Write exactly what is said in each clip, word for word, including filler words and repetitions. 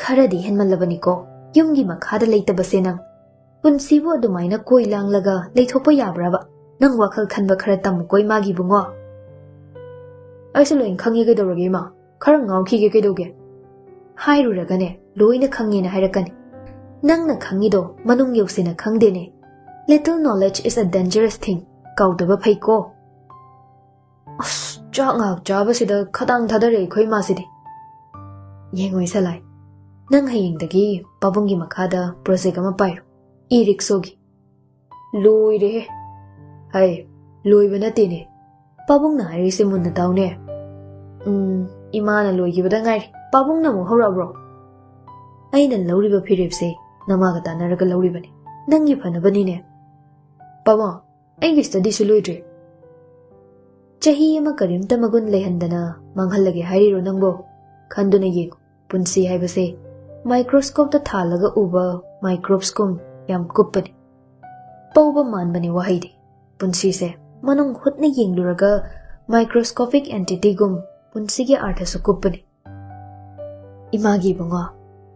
ꯈꯔꯗꯤ ꯍꯦꯟꯃꯜꯂꯕꯅꯤꯀꯣ, ꯌꯨꯝꯒꯤ ꯃꯈꯥꯗ ꯂꯩꯇꯕꯁꯦ ꯅꯪ꯫ ꯄꯨꯟꯁꯤꯕꯨ ꯑꯗꯨꯃꯥꯏꯅ ꯀꯣꯏ ꯂꯥꯡꯂꯒ ꯂꯩꯊꯣꯛꯄ ꯌꯥꯕ꯭ꯔꯕ? ꯅꯪ ꯋꯥꯈꯜ ꯈꯟꯕ ꯈꯔ ꯇꯝꯃꯨꯀꯣ, ꯏꯃꯥꯒꯤ ꯏꯕꯨꯡꯉꯣ꯫ ꯑꯩꯁꯨ ꯂꯣꯏ ꯈꯪꯉꯦ, ꯀꯩꯗꯧꯔꯒꯦ ꯏꯃꯥ? ꯈꯔ ꯉꯥꯎꯈꯤꯒꯦ, ꯀꯩꯗꯧꯒꯦ? ꯍꯥꯏꯔꯨꯔꯒꯅꯦ, ꯂꯣꯏꯅ ꯈꯪꯉꯦꯅ ꯍꯥꯏꯔꯛꯀꯅꯤ꯫ ꯅꯪꯅ ꯈꯪꯉꯤꯗꯣ ꯃꯅꯨꯡ ꯌꯧꯁꯤꯟꯅ ꯈꯪꯗꯦꯅꯦ꯫ "Little knowledge is a dangerous thing" ꯀꯥꯎꯗꯕ ꯐꯩꯀꯣ꯫ ꯑꯁ, ꯆꯥꯛ ꯉꯥꯏꯍꯥꯛ ꯆꯥꯕꯁꯤꯗ ꯈꯗꯥꯡ ꯊꯥꯗꯔꯛꯑꯦ ꯑꯩꯈꯣꯏ ꯏꯃꯥꯁꯤꯗꯤ꯫ ꯌꯦꯡꯉꯣꯏ ꯁꯂꯥꯏ, ꯅꯪ ꯍꯌꯦꯡꯗꯒꯤ ꯄꯥꯕꯨꯡꯒꯤ ꯃꯈꯥꯗ ꯄ꯭ꯔꯣꯖꯦꯛ ꯑꯃ ꯄꯥꯏꯔꯣ, ꯏ ꯔꯤꯛꯁꯣꯒꯤ꯫ ꯂꯣꯏꯔꯦꯍꯦ꯫ ꯍꯥꯏ, ꯂꯣꯏꯕ ꯅꯠꯇꯦꯅꯦ꯫ ꯄꯥꯕꯨꯡꯅ ꯍꯥꯏꯔꯤꯁꯦ ꯃꯨꯟꯅ ꯇꯥꯎꯅꯦ꯫ ꯎꯝ, ꯏꯃꯥꯅ ꯂꯣꯏꯈꯤꯕꯗ ꯉꯥꯏꯔꯤ꯫ ꯄꯥꯕꯨꯡꯅ ꯑꯃꯨꯛ ꯍꯧꯔꯛꯑꯕ꯭ꯔꯣ? ꯑꯩꯅ ꯂꯧꯔꯤꯕ ꯐꯤꯔꯦꯞꯁꯦ ꯅꯃꯥꯒ ꯇꯥꯟꯅꯔꯒ ꯂꯧꯔꯤꯕꯅꯤ꯫ ꯅꯪꯒꯤ ꯐꯅꯕꯅꯤꯅꯦ꯫ ꯄꯥꯕꯨꯡ, ꯑꯩꯒꯤ ꯁ꯭ꯇꯗꯤꯁꯨ ꯂꯣꯏꯗ꯭ꯔꯤ꯫ ꯆꯍꯤ ꯑꯃ ꯀꯔꯤꯝꯇ ꯃꯒꯨꯟ ꯂꯩꯍꯟꯗꯅ ꯃꯥꯡꯍꯜꯂꯒꯦ ꯍꯥꯏꯔꯤꯔꯣ ꯅꯪꯕꯣ? ꯈꯟꯗꯨꯅ ꯌꯦꯡꯉꯨ, ꯄꯨꯟꯁꯤ ꯍꯥꯏꯕꯁꯦ ꯃꯥꯏꯀ꯭ꯔꯣꯁꯀꯣꯞꯇ ꯊꯥꯜꯂꯒ ꯎꯕ ꯃꯥꯏꯀ꯭ꯔꯣꯕꯁꯀꯨꯝ ꯌꯥꯝ ꯀꯨꯞꯄꯅꯤ꯫ ꯄꯧꯕ ꯃꯥꯟꯕꯅꯤ ꯋꯥꯍꯩꯗꯤ꯫ ꯄꯨꯟꯁꯤꯁꯦ ꯃꯅꯨꯡ ꯍꯨꯠꯅ ꯌꯦꯡꯂꯨꯔꯒ ꯃꯥꯏꯀ꯭ꯔꯣꯁꯀꯣꯄꯤꯛ ꯑꯦꯟꯇꯤꯇꯤꯒꯨꯝ ꯄꯨꯟꯁꯤꯒꯤ ꯑꯥꯔꯊꯁꯨ ꯀꯨꯞꯄꯅꯤ꯫ ꯏꯃꯥꯒꯤ ꯏꯕꯨꯡꯉꯣ,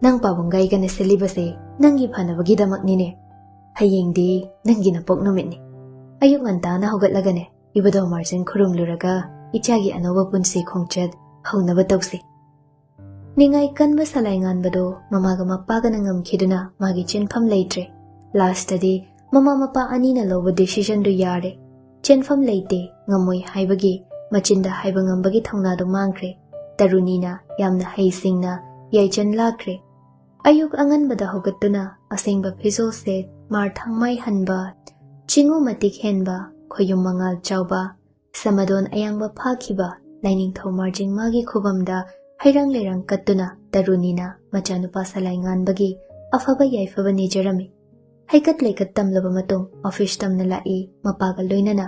ꯅꯪ ꯄꯥꯕꯨꯡꯒ ꯑꯩꯒꯅ ꯁꯤꯜꯂꯤꯕꯁꯦ ꯅꯪꯒꯤ ꯐꯅꯕꯒꯤꯗꯃꯛꯅꯤꯅꯦ꯫ ꯍꯌꯦꯡꯗꯤ ꯅꯪꯒꯤ ꯅꯄꯣꯛ ꯅꯨꯃꯤꯠꯅꯤ꯫ ꯑꯌꯨꯛ ꯉꯟꯇꯥꯅ ꯍꯧꯒꯠꯂꯒꯅꯦ, ꯏꯕꯨꯙꯧ ꯃꯥꯔꯖꯤꯡ ꯈꯨꯔꯨꯝꯂꯨꯔꯒ ꯏꯆꯥꯒꯤ ꯑꯅꯧꯕ ꯄꯨꯟꯁꯤ ꯈꯣꯡꯆꯠ ꯍꯧꯅꯕ ꯇꯧꯁꯤ꯫ ꯅꯤꯡꯉꯥꯏ ꯀꯟꯕ ꯁꯂꯥꯏ ꯉꯥꯟꯕꯗꯣ ꯃꯃꯥꯒ ꯃꯄꯥꯒꯅ ꯉꯝꯈꯤꯗꯨꯅ ꯃꯥꯒꯤ ꯆꯦꯟꯐꯝ ꯂꯩꯇ꯭ꯔꯦ꯫ ꯂꯥꯁꯇꯗꯤ ꯃꯃꯥ ꯃꯄꯥ ꯑꯅꯤꯅ ꯂꯧꯕ ꯗꯤꯁꯤꯖꯟꯗꯨ ꯌꯥꯔꯦ꯫ ꯆꯦꯟꯐꯝ ꯂꯩꯇꯦ, ꯉꯝꯃꯣꯏ ꯍꯥꯏꯕꯒꯤ ꯃꯆꯤꯟꯗ ꯍꯥꯏꯕ ꯉꯝꯕꯒꯤ ꯊꯧꯅꯥꯗꯨ ꯃꯥꯡꯈ꯭ꯔꯦ꯫ ꯇꯔꯨꯅꯤꯅ ꯌꯥꯝꯅ ꯍꯩꯁꯤꯡꯅ ꯌꯥꯏꯆꯟ ꯂꯥꯛꯈ꯭ꯔꯦ꯫ ꯑꯌꯨꯛ ꯑꯉꯟꯕꯗ ꯍꯧꯒꯠꯇꯨꯅ ꯑꯁꯦꯡꯕ ꯐꯤꯖꯣꯜ ꯁꯦꯠ, ꯃꯥꯔ ꯊꯥꯡꯃꯥꯏ ꯍꯟꯕ, ꯆꯤꯡꯉꯨ ꯃꯇꯤꯛ ꯍꯦꯟꯕ, ꯈꯣꯌꯨꯝ ꯃꯉꯥꯜ ꯆꯥꯎꯕ, ꯁꯃꯗꯣꯟ ꯑꯌꯥꯡꯕ ꯐꯥꯈꯤꯕ ꯂꯥꯏꯅꯤꯡꯊꯧ ꯃꯥꯔꯖꯤꯡ ꯃꯥꯒꯤ ꯈꯨꯕꯝꯗ ꯍꯩꯔꯥꯡ ꯂꯩꯔꯥꯡ ꯀꯠꯇꯨꯅ ꯇꯔꯨꯅꯤꯅ ꯃꯆꯥꯅꯨꯄꯥ ꯁꯂꯥꯏ ꯉꯥꯟꯕꯒꯤ ꯑꯐꯕ ꯌꯥꯏꯐꯕ ꯅꯤꯖꯔꯝꯃꯤ꯫ ꯍꯩꯀꯠ ꯂꯩꯀꯠ ꯇꯝꯂꯕ ꯃꯇꯨꯡ ꯑꯣꯐꯤꯁ ꯇꯝꯅ ꯂꯥꯛꯏ ꯃꯄꯥꯒ ꯂꯣꯏꯅꯅ꯫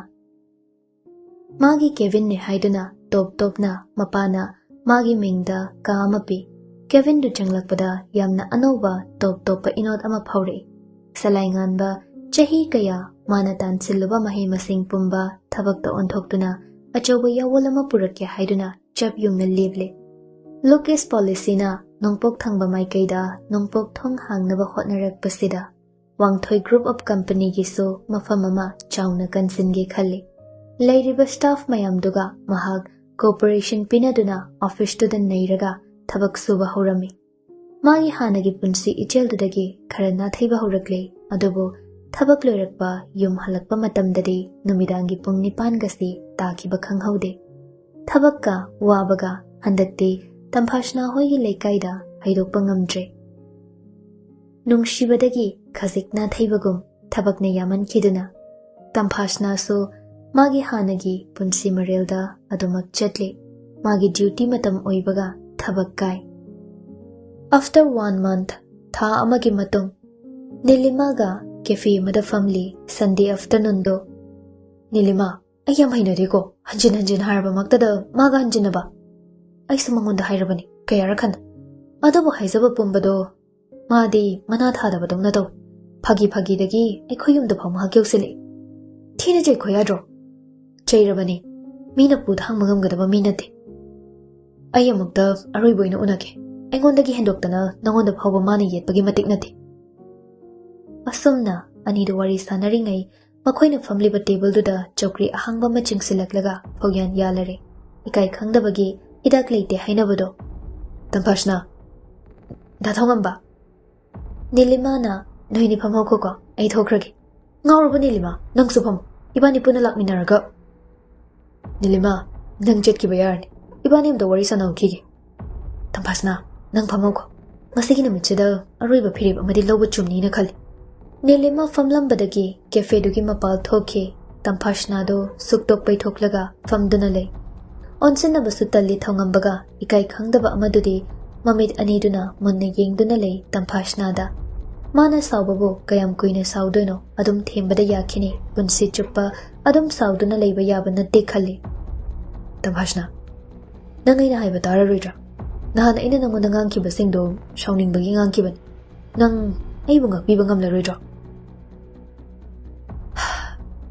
ꯃꯥꯒꯤ ꯀꯦꯕꯤꯟꯅꯦ ꯍꯥꯏꯗꯨꯅ ꯇꯣꯞ ꯇꯣꯞꯅ ꯃꯄꯥꯅ ꯃꯥꯒꯤ ꯃꯤꯡꯗ ꯀꯥ ꯑꯃ ꯄꯤ꯫ ꯀꯦꯕꯤꯟꯗꯨ ꯆꯪꯂꯛꯄꯗ ꯌꯥꯝꯅ ꯑꯅꯧꯕ ꯇꯣꯞ ꯇꯣꯞꯄ ꯏꯅꯣꯠ ꯑꯃ ꯐꯥꯎꯔꯛꯏ꯫ ꯁꯂꯥꯏ ꯉꯥꯟꯕ ꯆꯍꯤ ꯀꯌꯥ ꯃꯥꯅ ꯇꯥꯟꯁꯤꯜꯂꯨꯕ ꯃꯍꯩ ꯃꯁꯤꯡ ꯄꯨꯝꯕ ꯊꯕꯛꯇ ꯑꯣꯟꯊꯣꯛꯇꯨꯅ ꯑꯆꯧꯕ ꯌꯥꯋꯣꯜ ꯑꯃ ꯄꯨꯔꯛꯀꯦ ꯍꯥꯏꯗꯨꯅ ꯆꯞ ꯌꯨꯡꯅ ꯂꯦꯞꯂꯦ꯫ ꯂꯨꯛ ꯏꯁ ꯄꯣꯂꯤꯁꯤꯅ ꯅꯣꯡꯄꯣꯛ ꯊꯪꯕ ꯃꯥꯏꯀꯩꯗ ꯅꯣꯡꯄꯣꯛ ꯊꯣꯡ ꯍꯥꯡꯅꯕ ꯍꯣꯠꯅꯔꯛꯄꯁꯤꯗ ꯋꯥꯡꯊꯣꯏ Group of Companyꯒꯤꯁꯨ ꯃꯐꯝ ꯑꯃ ꯆꯥꯎꯅ ꯀꯟꯁꯤꯟꯒꯦ ꯈꯜꯂꯤ꯫ ꯂꯩꯔꯤꯕ staff ꯃꯌꯥꯝꯗꯨꯒ ꯃꯍꯥꯛ cooperation ꯄꯤꯅꯗꯨꯅ officeꯇꯨꯗ ꯅꯩꯔꯒ ꯊꯕꯛ ꯁꯨꯕ ꯍꯧꯔꯝꯃꯤ꯫ ꯃꯥꯒꯤ ꯍꯥꯟꯅꯒꯤ ꯄꯨꯟꯁꯤ ꯏꯆꯦꯜꯗꯨꯗꯒꯤ ꯈꯔ ꯅꯥꯊꯩꯕ ꯍꯧꯔꯛꯂꯦ, ꯑꯗꯨꯕꯨ ꯊꯕꯛ ꯂꯣꯏꯔꯛꯄ ꯌꯨꯝ ꯍꯜꯂꯛꯄ ꯃꯇꯝꯗꯗꯤ ꯅꯨꯃꯤꯗꯥꯡꯒꯤ ꯄꯨꯡ ꯅꯤꯄꯥꯟꯒꯁꯤ ꯇꯥꯈꯤꯕ ꯈꯪꯍꯧꯗꯦ꯫ ꯊꯕꯛꯀ ꯋꯥꯕꯒ ꯍꯟꯗꯛꯇꯤ ꯇꯝꯐꯥꯁꯅꯥ ꯍꯣꯏꯒꯤ ꯂꯩꯀꯥꯏꯗ ꯍꯥꯏꯗꯣꯛꯄ ꯉꯝꯗ꯭ꯔꯦ꯫ ꯅꯨꯡꯁꯤꯕꯗꯒꯤ ꯈꯖꯤꯛ ꯅꯥꯊꯩꯕꯒꯨꯝ ꯊꯕꯛꯅ ꯌꯥꯝꯃꯟꯈꯤꯗꯨꯅ ꯇꯝꯐꯥꯁꯅꯥꯁꯨ ꯃꯥꯒꯤ ꯍꯥꯟꯅꯒꯤ ꯄꯨꯟꯁꯤ ꯃꯔꯦꯜꯗ ꯑꯗꯨꯃꯛ ꯆꯠꯂꯤ꯫ ꯃꯥꯒꯤ duty ꯃꯇꯝ ꯑꯣꯏꯕꯒ ꯊꯕꯛ ꯀꯥꯏ꯫ After one month, ꯊꯥ ꯑꯃꯒꯤ ꯃꯇꯨꯡ, ꯅꯤꯂꯤꯃꯥꯒ cafe ꯑꯃꯗ ꯐꯝꯂꯤ꯫ Sunday afternoonꯗꯣ꯫ "ꯅꯤꯂꯤꯃꯥ, ꯑꯩ ꯌꯥꯝ ꯍꯩꯅꯗꯦꯀꯣ, ꯍꯟꯖꯤꯟ ꯍꯟꯖꯤꯟ ꯍꯥꯏꯔꯕꯃꯛꯇꯗ ꯃꯥꯒ ꯍꯟꯖꯤꯟꯅꯕ꯫ ꯑꯩꯁꯨ ꯃꯉꯣꯟꯗ ꯍꯥꯏꯔꯕꯅꯤ ꯀꯌꯥꯔꯛ ꯍꯟꯅ, ꯑꯗꯨꯕꯨ ꯍꯥꯏꯖꯕ ꯄꯨꯝꯕꯗꯣ ꯃꯥꯗꯤ ꯃꯅꯥ ꯊꯥꯗꯕꯗꯧꯅ ꯇꯧ꯫ ꯐꯥꯒꯤ ꯐꯥꯒꯤꯗꯒꯤ ꯑꯩꯈꯣꯏ ꯌꯨꯝꯗ ꯐꯥꯎ ꯃꯍꯥꯛ ꯌꯧꯁꯤꯜꯂꯛꯏ꯫ ꯊꯤꯅ ꯆꯩꯈꯣ ꯌꯥꯗ꯭ꯔꯣ?" "ꯆꯩꯔꯕꯅꯤ, ꯃꯤꯅ ꯄꯨ ꯊꯥꯡꯕ ꯉꯝꯒꯗꯕ ꯃꯤ ꯅꯠꯇꯦ꯫ ꯑꯩ ꯑꯃꯨꯛꯇ ꯑꯔꯣꯏꯕ ꯑꯣꯏꯅ ꯎꯅꯒꯦ꯫ ꯑꯩꯉꯣꯟꯗꯒꯤ ꯍꯦꯟꯗꯣꯛꯇꯅ ꯅꯉꯣꯟꯗ ꯐꯥꯎꯕ ꯃꯥꯅ ꯌꯦꯠꯄꯒꯤ ꯃꯇꯤꯛ ꯅꯠꯇꯦ꯫" ꯑꯁꯨꯝꯅ ꯑꯅꯤꯗꯨ ꯋꯥꯔꯤ ꯁꯥꯟꯅꯔꯤꯉꯩ ꯃꯈꯣꯏꯅ ꯐꯝꯂꯤꯕ tableꯗꯨꯗ ꯆꯧꯀ꯭ꯔꯤ ꯑꯍꯥꯡꯕ ꯑꯃ ꯆꯤꯡꯁꯤꯜꯂꯛꯂꯒ ꯐꯧꯌꯥꯟ ꯌꯥꯜꯂꯔꯦ꯫ ꯏꯀꯥꯏ ꯈꯪꯗꯕꯒꯤ ꯍꯤꯗꯥꯛ ꯂꯩꯇꯦ ꯍꯥꯏꯅꯕꯗꯣ꯫ "ꯇꯝꯐꯥꯁꯅꯥ, ꯗꯥ ꯊꯣꯡꯉꯝꯕ꯫" ꯅꯤꯂꯤꯃꯥꯅ, "ꯅꯣꯏꯅꯤ ꯐꯝꯍꯧꯈꯣꯀꯣ, ꯑꯩ ꯊꯣꯛꯈ꯭ꯔꯒꯦ꯫" "ꯉꯥꯎꯔꯕ ꯅꯤꯂꯤꯃꯥ? ꯅꯪꯁꯨ ꯐꯝꯃꯨ, ꯏꯕꯥꯅꯤ ꯄꯨꯟꯅ ꯂꯥꯛꯃꯤꯟꯅꯔꯒ꯫" "ꯅꯤꯂꯤꯃꯥ, ꯅꯪ ꯆꯠꯈꯤꯕ ꯌꯥꯔꯅꯤ, ꯏꯕꯥꯅꯤ ꯑꯝꯇ ꯋꯥꯔꯤ ꯁꯥꯟꯅꯍꯧꯈꯤꯒꯦ꯫" "ꯇꯝꯐꯥꯁꯅꯥ, ꯅꯪ ꯐꯝꯍꯧꯈꯣ, ꯉꯁꯤꯒꯤ ꯅꯨꯃꯤꯠꯁꯤꯗ ꯑꯔꯣꯏꯕ ꯐꯤꯔꯦꯞ ꯑꯃꯗꯤ ꯂꯧꯕ ꯆꯨꯝꯅꯤꯅ ꯈꯜꯂꯤ꯫" ꯅꯤꯂꯤꯃꯥ ꯐꯝꯂꯝꯕꯗꯒꯤ cafeꯗꯨꯒꯤ ꯃꯄꯥꯜ ꯊꯣꯛꯈꯤ꯫ ꯇꯝꯐꯥꯁꯅꯥꯗꯣ ꯁꯨꯛꯇꯣꯛꯄꯩ ꯊꯣꯛꯂꯒ ꯐꯝꯗꯨꯅ ꯂꯩ꯫ ꯑꯣꯟꯁꯤꯟꯅꯕꯁꯨ ꯇꯜꯂꯤ ꯊꯧꯉꯝꯕꯒ ꯏꯀꯥꯏ ꯈꯪꯗꯕ ꯑꯃꯗꯨꯗꯤ ꯃꯃꯤꯠ ꯑꯅꯤꯗꯨꯅ ꯃꯨꯟꯅ ꯌꯦꯡꯗꯨꯅ ꯂꯩ ꯇꯝꯐꯥꯁꯅꯥꯗ꯫ ꯃꯥꯅ ꯁꯥꯎꯕꯕꯨ ꯀꯌꯥꯝ ꯀꯨꯏꯅ ꯁꯥꯎꯗꯣꯏꯅꯣ? ꯑꯗꯨꯝ ꯊꯦꯝꯕꯗ ꯌꯥꯈꯤꯅꯤ꯫ ꯄꯨꯟꯁꯤ ꯆꯨꯞꯄ ꯑꯗꯨꯝ ꯁꯥꯎꯗꯨꯅ ꯂꯩꯕ ꯌꯥꯕ ꯅꯠꯇꯦ ꯈꯜꯂꯤ꯫ "ꯇꯝꯐꯥꯁꯅꯥ, ꯅꯪ ꯑꯩꯅ ꯍꯥꯏꯕ ꯇꯥꯔꯔꯣꯏꯗ꯭ꯔꯥ? ꯅꯍꯥꯟ ꯑꯩꯅ ꯅꯪꯉꯣꯟꯗ ꯉꯥꯡꯈꯤꯕꯁꯤꯡꯗꯣ ꯁꯥꯎꯅꯤꯡꯕꯒꯤ ꯉꯥꯡꯈꯤꯕꯅꯤ꯫ ꯅꯪ ꯑꯩꯕꯨ ꯉꯥꯛꯄꯤꯕ ꯉꯝꯂꯔꯣꯏꯗ꯭ꯔꯣ?"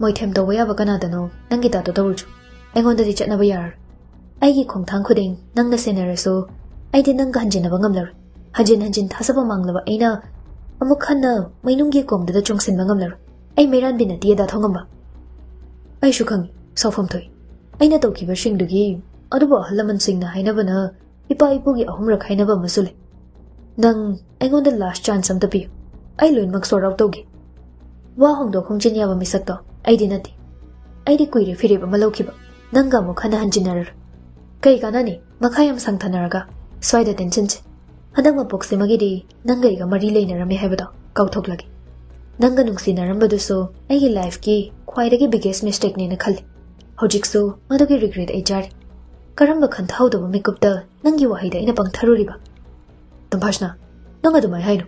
"ꯃꯣꯏꯊꯦꯝ ꯇꯧꯕ ꯌꯥꯕ ꯀꯅꯥꯗꯅꯣ ꯅꯪꯒꯤ ꯇꯥꯇꯣ ꯇꯧꯔꯨꯆꯣ꯫ ꯑꯩꯉꯣꯟꯗꯗꯤ ꯆꯠꯅꯕ ꯌꯥꯔꯔꯣꯏ꯫ ꯑꯩꯒꯤ ꯈꯣꯡꯊꯥꯡ ꯈꯨꯗꯤꯡ ꯅꯪꯅ ꯁꯦꯟꯅꯔꯁꯨ ꯑꯩꯗꯤ ꯅꯪꯒ ꯍꯟꯖꯤꯟꯅꯕ ꯉꯝꯂꯔꯣꯏ꯫ ꯍꯟꯖꯤꯟ ꯍꯟꯖꯤꯟ ꯊꯥꯖꯕ ꯃꯥꯡꯂꯕ ꯑꯩꯅ ꯑꯃꯨꯛ ꯍꯟꯅ ꯃꯩꯅꯨꯡꯒꯤ ꯀꯣꯝꯗꯨꯗ ꯆꯣꯡꯁꯤꯟꯕ ꯉꯝꯂꯔꯣꯏ꯫ ꯑꯩ ꯃꯩꯔꯥꯟꯕꯤ ꯅꯠꯇꯦ, ꯗꯥ ꯊꯣꯡꯉꯝꯕ꯫ ꯑꯩꯁꯨ ꯈꯪꯏ, ꯁꯥꯎꯐꯝ ꯊꯣꯛꯏ꯫ ꯑꯩꯅ ꯇꯧꯈꯤꯕꯁꯤꯡꯗꯨꯒꯤ꯫ ꯑꯗꯨꯕꯨ ꯑꯍꯜ ꯂꯃꯟꯁꯤꯡꯅ ꯍꯥꯏꯅꯕꯅ ꯏꯄꯥ ꯏꯄꯨꯒꯤ ꯑꯍꯨꯝꯔꯛ ꯍꯥꯏꯅꯕ ꯑꯃꯁꯨ ꯂꯩ꯫ ꯅꯪ ꯑꯩꯉꯣꯟꯗ last chance ꯑꯝꯇ ꯄꯤꯌꯨ꯫ ꯑꯩ ꯂꯣꯏꯅꯃꯛ sort out ꯇꯧꯒꯦ꯫ ꯋꯥ ꯍꯣꯡꯗꯣꯛ ꯍꯣꯡꯖꯤꯟ ꯌꯥꯕ ꯃꯤꯁꯛꯇꯣ ꯑꯩꯗꯤ ꯅꯠꯇꯦ꯫ ꯑꯩꯗꯤ ꯀꯨꯏꯔꯦ ꯐꯤꯔꯦꯞ ꯑꯃ ꯂꯧꯈꯤꯕ꯫ ꯅꯪꯒ ꯑꯃꯨꯛ ꯍꯟꯅ ꯍꯟꯖꯤꯟꯅꯔꯔꯣꯏ꯫ ꯀꯩ ꯀꯥꯟꯅꯅꯤ ꯃꯈꯥ ꯌꯥꯝ ꯁꯥꯡꯊꯅꯔꯒ? ꯁ꯭ꯋꯥꯏꯗ ꯇꯦꯟꯁꯤꯟꯁꯦ꯫ ꯍꯟꯗꯛ ꯃꯄꯣꯛꯁꯤꯃꯒꯤꯗꯤ ꯅꯪꯒ ꯑꯩꯒ ꯃꯔꯤ ꯂꯩꯅꯔꯝꯃꯦ ꯍꯥꯏꯕꯗꯣ ꯀꯥꯎꯊꯣꯛꯂꯒꯦ꯫ ꯅꯪꯒ ꯅꯨꯡꯁꯤꯅꯔꯝꯕꯗꯨꯁꯨ ꯑꯩꯒꯤ lifeꯀꯤ ꯈ꯭ꯋꯥꯏꯗꯒꯤ biggest mistakeꯅꯦꯅ ꯈꯜꯂꯤ꯫ ꯍꯧꯖꯤꯛꯁꯨ ꯃꯗꯨꯒꯤ regret ꯑꯩ ꯆꯥꯔꯤ꯫ ꯀꯔꯝꯕ ꯈꯟꯊꯍꯧꯗꯕ ꯃꯤꯀꯨꯞꯇ ꯅꯪꯒꯤ ꯋꯥꯍꯩꯗ ꯑꯩꯅ ꯄꯪꯊꯔꯨꯔꯤꯕ? ꯇꯝꯐꯥꯁꯅꯥ, ꯅꯪ ꯑꯗꯨꯃꯥꯏ ꯍꯥꯏꯅꯨ꯫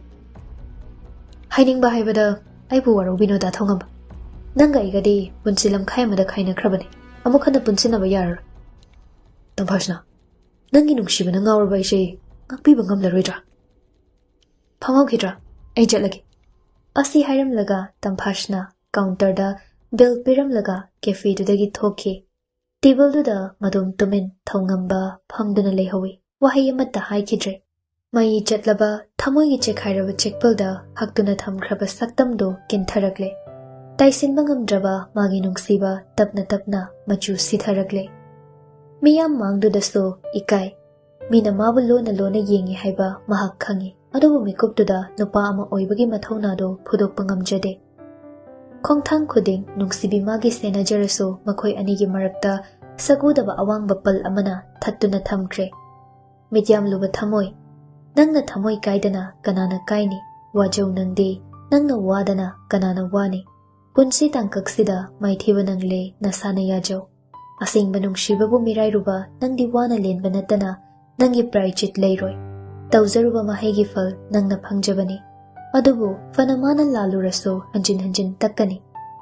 ꯍꯥꯏꯅꯤꯡꯕ ꯍꯥꯏꯕꯗ ꯑꯩꯕꯨ ꯋꯥꯔꯧꯕꯤꯅꯨ, ꯗꯥ ꯊꯣꯡꯉꯝꯕ꯫ ꯅꯪꯒ ꯑꯩꯒꯗꯤ ꯄꯨꯟꯁꯤ ꯂꯝꯈꯥꯏ ꯑꯃꯗ ꯈꯥꯏꯅꯈ꯭ꯔꯕꯅꯤ꯫ ꯑꯃꯨꯛ ꯍꯟꯅ ꯄꯨꯟꯁꯤꯟꯅꯕ ꯌꯥꯔꯔꯣꯏ꯫ ꯇꯝꯐꯥꯁꯅꯥ, ꯅꯪꯒꯤ ꯅꯨꯡꯁꯤꯕꯅ ꯉꯥꯎꯔꯕ ꯑꯩꯁꯦ ꯉꯥꯛꯄꯤꯕ ꯉꯝꯂꯔꯣꯏꯗ꯭ꯔꯥ? ꯐꯥꯎꯍꯧꯈꯤꯗ꯭ꯔꯥ? ꯑꯩ ꯆꯠꯂꯒꯦ꯫ ꯑꯁꯤ ꯍꯥꯏꯔꯝꯂꯒ ꯇꯝꯐꯥꯁꯅꯥ counterꯗ bill ꯄꯤꯔꯝꯂꯒ cafeꯗꯨꯗꯒꯤ ꯊꯣꯛꯈꯤ꯫ tableꯗꯨꯗ ꯃꯗꯣꯝ ꯇꯨꯃꯤꯟ ꯊꯧꯉꯝꯕ ꯐꯝꯗꯨꯅ ꯂꯩꯍꯧꯏ꯫ ꯋꯥꯍꯩ ꯑꯃꯠꯇ ꯍꯥꯏꯈꯤꯗ꯭ꯔꯦ꯫ ꯃꯩ ꯆꯠꯂꯕ ꯊꯃꯣꯏꯒꯤ ꯆꯦꯛꯈꯥꯏꯔꯕ ꯆꯦꯛꯄꯜꯗ ꯍꯛꯇꯨꯅ ꯊꯝꯈ꯭ꯔꯕ ꯁꯛꯇꯝꯗꯨ ꯀꯤꯟꯊꯔꯛꯂꯦ꯫ ꯇꯥꯏꯁꯤꯟꯕ ꯉꯝꯗ꯭ꯔꯕ ꯃꯥꯒꯤ ꯅꯨꯡꯁꯤꯕ ꯇꯞꯅ ꯇꯞꯅ ꯃꯆꯨ ꯁꯤꯊꯔꯛꯂꯦ꯫ ꯃꯤꯌꯥꯝ ꯃꯥꯡꯗꯨꯗꯁꯨ ꯏꯀꯥꯏ꯫ ꯃꯤꯅ ꯃꯥꯕꯨ ꯂꯣꯟꯅ ꯂꯣꯟꯅ ꯌꯦꯡꯏ ꯍꯥꯏꯕ ꯃꯍꯥꯛ ꯈꯪꯏ, ꯑꯗꯨꯕꯨ ꯃꯤꯀꯨꯞꯇꯨꯗ ꯅꯨꯄꯥ ꯑꯃ ꯑꯣꯏꯕꯒꯤ ꯃꯊꯧꯅꯥꯗꯨ ꯐꯨꯗꯣꯛꯄ ꯉꯝꯖꯗꯦ꯫ ꯈꯣꯡꯊꯥꯡ ꯈꯨꯗꯤꯡ ꯅꯨꯡꯁꯤꯕꯤ ꯃꯥꯒꯤ ꯁꯦꯟꯅꯖꯔꯁꯨ ꯃꯈꯣꯏ ꯑꯅꯤꯒꯤ ꯃꯔꯛꯇ ꯁꯛꯎꯗꯕ ꯑꯋꯥꯡꯕ ꯄꯜ ꯑꯃꯅ ꯊꯠꯇꯨꯅ ꯊꯝꯈ꯭ꯔꯦ꯫ ꯃꯤꯠꯌꯥꯝꯂꯨꯕ ꯊꯃꯣꯏ, ꯅꯪꯅ ꯊꯃꯣꯏ ꯀꯥꯏꯗꯅ ꯀꯅꯥꯅ ꯀꯥꯏꯅꯤ? ꯋꯥꯖꯧ ꯅꯪꯗꯤ, ꯅꯪꯅ ꯋꯥꯗꯅ ꯀꯅꯥꯅ ꯋꯥꯅꯤ? ꯄꯨꯟꯁꯤ ꯇꯥꯡꯀꯛꯁꯤꯗ ꯃꯥꯏꯊꯤꯕ ꯅꯪꯂꯦ, ꯅꯁꯥꯅ ꯌꯥꯖꯧ꯫ ꯑꯁꯦꯡꯕ ꯅꯨꯡꯁꯤꯕꯕꯨ ꯃꯤꯔꯥꯏꯔꯨꯕ ꯅꯪꯗꯤ ꯋꯥꯅ ꯂꯦꯟꯕ ꯅꯠꯇꯅ ꯅꯪꯒꯤ ꯄ꯭ꯔꯥꯏꯆꯤꯠ ꯂꯩꯔꯣꯏ꯫ ꯇꯧꯖꯔꯨꯕ ꯃꯍꯩꯒꯤ ꯐꯜ ꯅꯪꯅ ꯐꯪꯖꯕꯅꯤ꯫ ꯑꯗꯨꯕꯨ ꯐꯅ ꯃꯥꯅ ꯂꯥꯜꯂꯨꯔꯁꯨ ꯍꯟꯖꯤꯟ ꯍꯟꯖꯤꯟ ꯇꯛꯀꯅꯤ꯫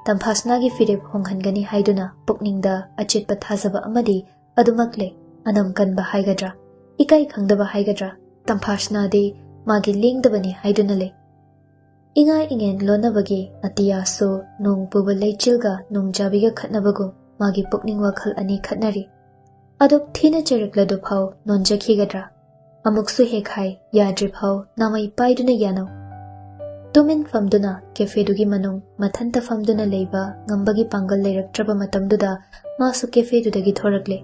ꯇꯝꯐꯥꯁꯅꯥꯒꯤ ꯐꯤꯔꯦꯞ ꯍꯣꯡꯍꯟꯒꯅꯤ ꯍꯥꯏꯗꯨꯅ ꯄꯨꯛꯅꯤꯡꯗ ꯑꯆꯦꯠꯄ ꯊꯥꯖꯕ ꯑꯃꯗꯤ ꯑꯗꯨꯃꯛ ꯂꯩ꯫ ꯑꯅꯝ ꯀꯟꯕ ꯍꯥꯏꯒꯗ꯭ꯔꯥ, ꯏꯀꯥꯏ ꯈꯪꯗꯕ ꯍꯥꯏꯒꯗ꯭ꯔꯥ, ꯇꯝꯐꯥꯁꯅꯥꯗꯤ ꯃꯥꯒꯤ ꯂꯦꯡꯗꯕꯅꯤ ꯍꯥꯏꯗꯨꯅ ꯂꯩ꯫ ꯏꯉꯥ ꯏꯉꯦꯟ ꯂꯣꯟꯅꯕꯒꯤ ꯑꯇꯤꯌꯥꯁꯨ ꯅꯣꯡ ꯄꯨꯕ ꯂꯩꯆꯤꯜꯒ ꯅꯣꯡꯖꯥꯕꯤꯒ ꯈꯠꯅꯕꯒꯨꯝ ꯃꯥꯒꯤ ꯄꯨꯛꯅꯤꯡ ꯋꯥꯈꯜ ꯑꯅꯤ ꯈꯠꯅꯔꯤ꯫ ꯑꯗꯨꯛ ꯊꯤꯅ ꯆꯩꯔꯛꯂꯗꯨꯐꯥꯎ ꯅꯣꯟꯖꯈꯤꯒꯗ꯭ꯔꯥ? ꯑꯃꯨꯛꯁꯨ ꯍꯦꯛ ꯍꯥꯏ, ꯌꯥꯗ꯭ꯔꯤꯐꯥꯎ ꯅꯥꯃꯩ ꯄꯥꯏꯗꯨꯅ ꯌꯥꯅꯧ꯫ ꯇꯨꯃꯤꯟ ꯐꯝꯗꯨꯅ ꯀꯦꯐꯦꯗꯨꯒꯤ ꯃꯅꯨꯡ ꯃꯊꯟꯇ ꯐꯝꯗꯨꯅ ꯂꯩꯕ ꯉꯝꯕꯒꯤ ꯄꯥꯡꯒꯜ ꯂꯩꯔꯛꯇ꯭ꯔꯕ ꯃꯇꯝꯗꯨꯗ ꯃꯥꯁꯨ ꯀꯦꯐꯦꯗꯨꯗꯒꯤ ꯊꯣꯔꯛꯂꯦ꯫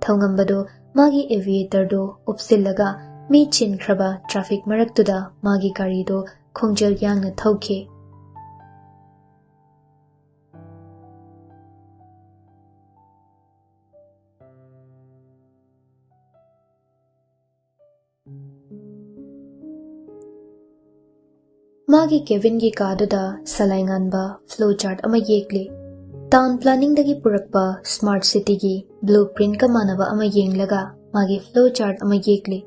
ꯊꯧꯉꯝꯕꯗꯣ ꯃꯥꯒꯤ aviatorꯗꯣ ꯎꯞꯁꯤꯜꯂꯒ ꯃꯤ ꯆꯤꯟꯈ꯭ꯔꯕ traffic ꯃꯔꯛꯇꯨꯗ ꯃꯥꯒꯤ ꯒꯥꯔꯤꯗꯣ ꯈꯣꯡꯖꯦꯜ ꯌꯥꯡꯅ ꯊꯧꯈꯤ꯫ ꯃꯥꯒꯤ cabinꯒꯤ ꯀꯥꯗꯨꯗ ꯁꯂꯥꯏ ꯉꯥꯟꯕ flow chart ꯑꯃ ꯌꯦꯛꯂꯤ꯫ Town planningꯗꯒꯤ ꯄꯨꯔꯛꯄ smart cityꯒꯤ blueprintꯀ ꯃꯥꯟꯅꯕ ꯑꯃ ꯌꯦꯡꯂꯒ ꯃꯥꯒꯤ flow chart ꯑꯃ ꯌꯦꯛꯂꯤ꯫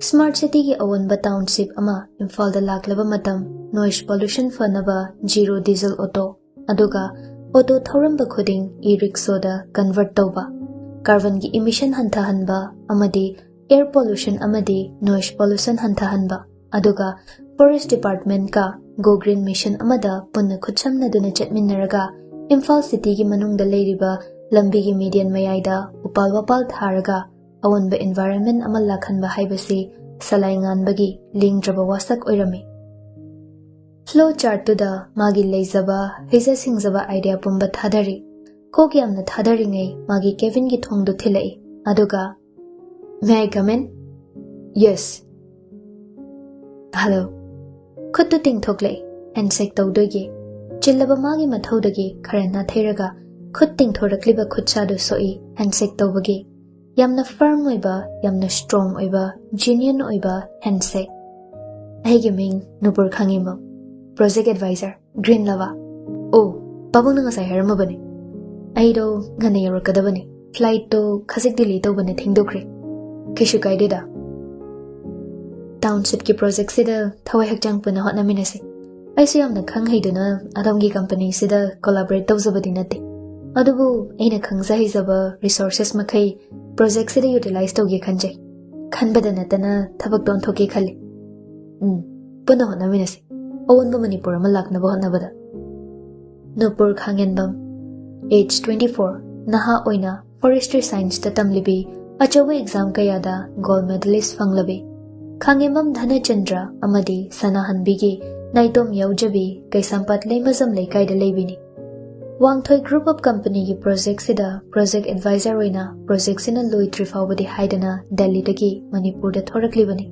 Smart cityꯒꯤ ꯑꯑꯣꯟꯕ township ꯑꯃ ꯏꯝꯐꯥꯜꯗ ꯂꯥꯛꯂꯕ ꯃꯇꯝ noise pollution ꯐꯅꯕ zero diesel auto, ꯑꯗꯨꯒ auto ꯊꯧꯔꯝꯕ ꯈꯨꯗꯤꯡ e-rickshawꯗ convert ꯇꯧꯕ, carbonꯒꯤ emission ꯍꯟꯊꯍꯟꯕ ꯑꯃꯗꯤ air pollution ꯑꯃꯗꯤ noise pollution ꯍꯟꯊꯍꯟꯕ, ꯑꯗꯨꯒ Forest Departmentꯀ Go Green Mission ꯑꯃꯗ ꯄꯨꯟꯅ ꯈꯨꯠꯁꯝꯅꯗꯨꯅ ꯆꯠꯃꯤꯟꯅꯔꯒ ꯏꯝꯐꯥꯜ cityꯒꯤ ꯃꯅꯨꯡꯗ ꯂꯩꯔꯤꯕ ꯂꯝꯕꯤꯒꯤ median ꯃꯌꯥꯏꯗ ꯎꯄꯥꯜ ꯋꯥꯄꯥꯜ ꯊꯥꯔꯒ ꯑꯑꯣꯟꯕ environment ꯑꯃ ꯂꯥꯛꯍꯟꯕ ꯍꯥꯏꯕꯁꯤ ꯁꯂꯥꯏ ꯉꯥꯟꯕꯒꯤ ꯂꯦꯡꯗ꯭ꯔꯕ ꯋꯥꯁꯛ ꯑꯣꯏꯔꯝꯃꯤ꯫ Flow chartꯇꯨꯗ ꯃꯥꯒꯤ ꯂꯩꯖꯕ, ꯍꯩꯖ ꯁꯤꯡꯖꯕ idea ꯄꯨꯝꯕ ꯊꯥꯗꯔꯤ꯫ ꯀꯣꯛ ꯌꯥꯝꯅ ꯊꯥꯗꯔꯤꯉꯩ ꯃꯥꯒꯤ cabinꯒꯤ ꯊꯣꯡꯗꯨ ꯊꯤꯜꯂꯛꯏ, ꯑꯗꯨꯒ "May I come in?" "Yes." "Hello." ꯈꯨꯠꯇꯨ ꯇꯤꯡꯊꯣꯛꯂꯛꯏ, handshake ꯇꯧꯗꯣꯏꯒꯤ꯫ ꯆꯤꯜꯂꯕ ꯃꯥꯒꯤ ꯃꯊꯧꯗꯒꯤ ꯈꯔ ꯅꯥꯊꯩꯔꯒ ꯈꯨꯠ ꯇꯤꯡꯊꯣꯔꯛꯂꯤꯕ ꯈꯨꯠꯁꯥꯗꯨ ꯁꯣꯛꯏ handshake ꯇꯧꯕꯒꯤ꯫ ꯌꯥꯝꯅ firm ꯑꯣꯏꯕ, ꯌꯥꯝꯅ strong ꯑꯣꯏꯕ, genuine ꯑꯣꯏꯕ handshake꯫ "ꯑꯩꯒꯤ ꯃꯤꯡ ꯅꯨꯄꯨꯔ ꯈꯥꯉꯦꯝꯕꯝ, project advisor, Green Lava꯫ ꯑꯣ, ꯄꯥꯕꯨꯡꯅ ꯉꯁꯥꯏ ꯍꯥꯏꯔꯝꯃꯕꯅꯦ꯫ ꯑꯩꯗꯣ ꯉꯟꯅ ꯌꯧꯔꯛꯀꯗꯕꯅꯦ꯫ Flightꯇꯣ ꯈꯖꯤꯛ delay ꯇꯧꯕꯅ ꯊꯦꯡꯗꯣꯛꯈ꯭ꯔꯦ꯫ ꯀꯩꯁꯨ ꯀꯥꯏꯗꯦꯗ꯫ Townshipꯀꯤ projectꯁꯤꯗ ꯊꯋꯥꯏ ꯍꯛꯆꯥꯡ ꯄꯨꯟꯅ ꯍꯣꯠꯅꯃꯤꯟꯅꯁꯤ꯫ ꯑꯩꯁꯨ ꯌꯥꯝꯅ ꯈꯪ ꯍꯩꯗꯨꯅ ꯑꯗꯣꯝꯒꯤ companyꯁꯤꯗ collaborate ꯇꯧꯖꯕꯗꯤ ꯅꯠꯇꯦ꯫ ꯑꯗꯨꯕꯨ ꯑꯩꯅ ꯈꯪꯖ ꯍꯩꯖꯕ resources ꯃꯈꯩ projectꯁꯤꯗ utilize ꯇꯧꯒꯦ ꯈꯟꯖꯩ꯫ ꯈꯟꯕꯗ ꯅꯠꯇꯅ ꯊꯕꯛꯇ ꯑꯣꯟꯊꯣꯛꯀꯦ ꯈꯜꯂꯤ꯫ ꯎꯝ, ꯄꯨꯟꯅ ꯍꯣꯠꯅꯃꯤꯟꯅꯁꯤ꯫ ꯑꯑꯣꯟꯕ ꯃꯅꯤꯄꯨꯔ ꯑꯃ ꯂꯥꯛꯅꯕ ꯍꯣꯠꯅꯕꯗ꯫ ꯅꯨꯄꯨꯔ ꯈꯥꯉꯦꯟꯕꯝ, age twenty four, ꯅꯍꯥ ꯑꯣꯏꯅ forestry scienceꯇ ꯇꯝꯂꯤꯕꯤ ꯑꯆꯧꯕ exam ꯀꯌꯥꯗ gold medalist ꯐꯪꯂꯕꯤ, ꯈꯥꯉꯦꯝꯕꯝ ꯙꯅꯆꯟꯗ꯭ꯔ ꯑꯃꯗꯤ ꯁꯅꯥꯍꯟꯕꯤꯒꯤ ꯅꯥꯏꯇꯣꯝ ꯌꯥꯎꯖꯕꯤ ꯀꯩꯁꯥꯝꯄꯥꯠ ꯂꯩꯃꯖꯝ ꯂꯩꯀꯥꯏꯗ ꯂꯩꯕꯤꯅꯤ꯫ ꯋꯥꯡꯊꯣꯏ Group of Companyꯒꯤ projectꯁꯤꯗ project advisor ꯑꯣꯏꯅ projectꯁꯤꯅ ꯂꯣꯏꯗ꯭ꯔꯤ ꯐꯥꯎꯕꯗꯤ ꯍꯥꯏꯗꯅ ꯗꯦꯜꯂꯤꯗꯒꯤ ꯃꯅꯤꯄꯨꯔꯗ ꯊꯣꯔꯛꯂꯤꯕꯅꯤ꯫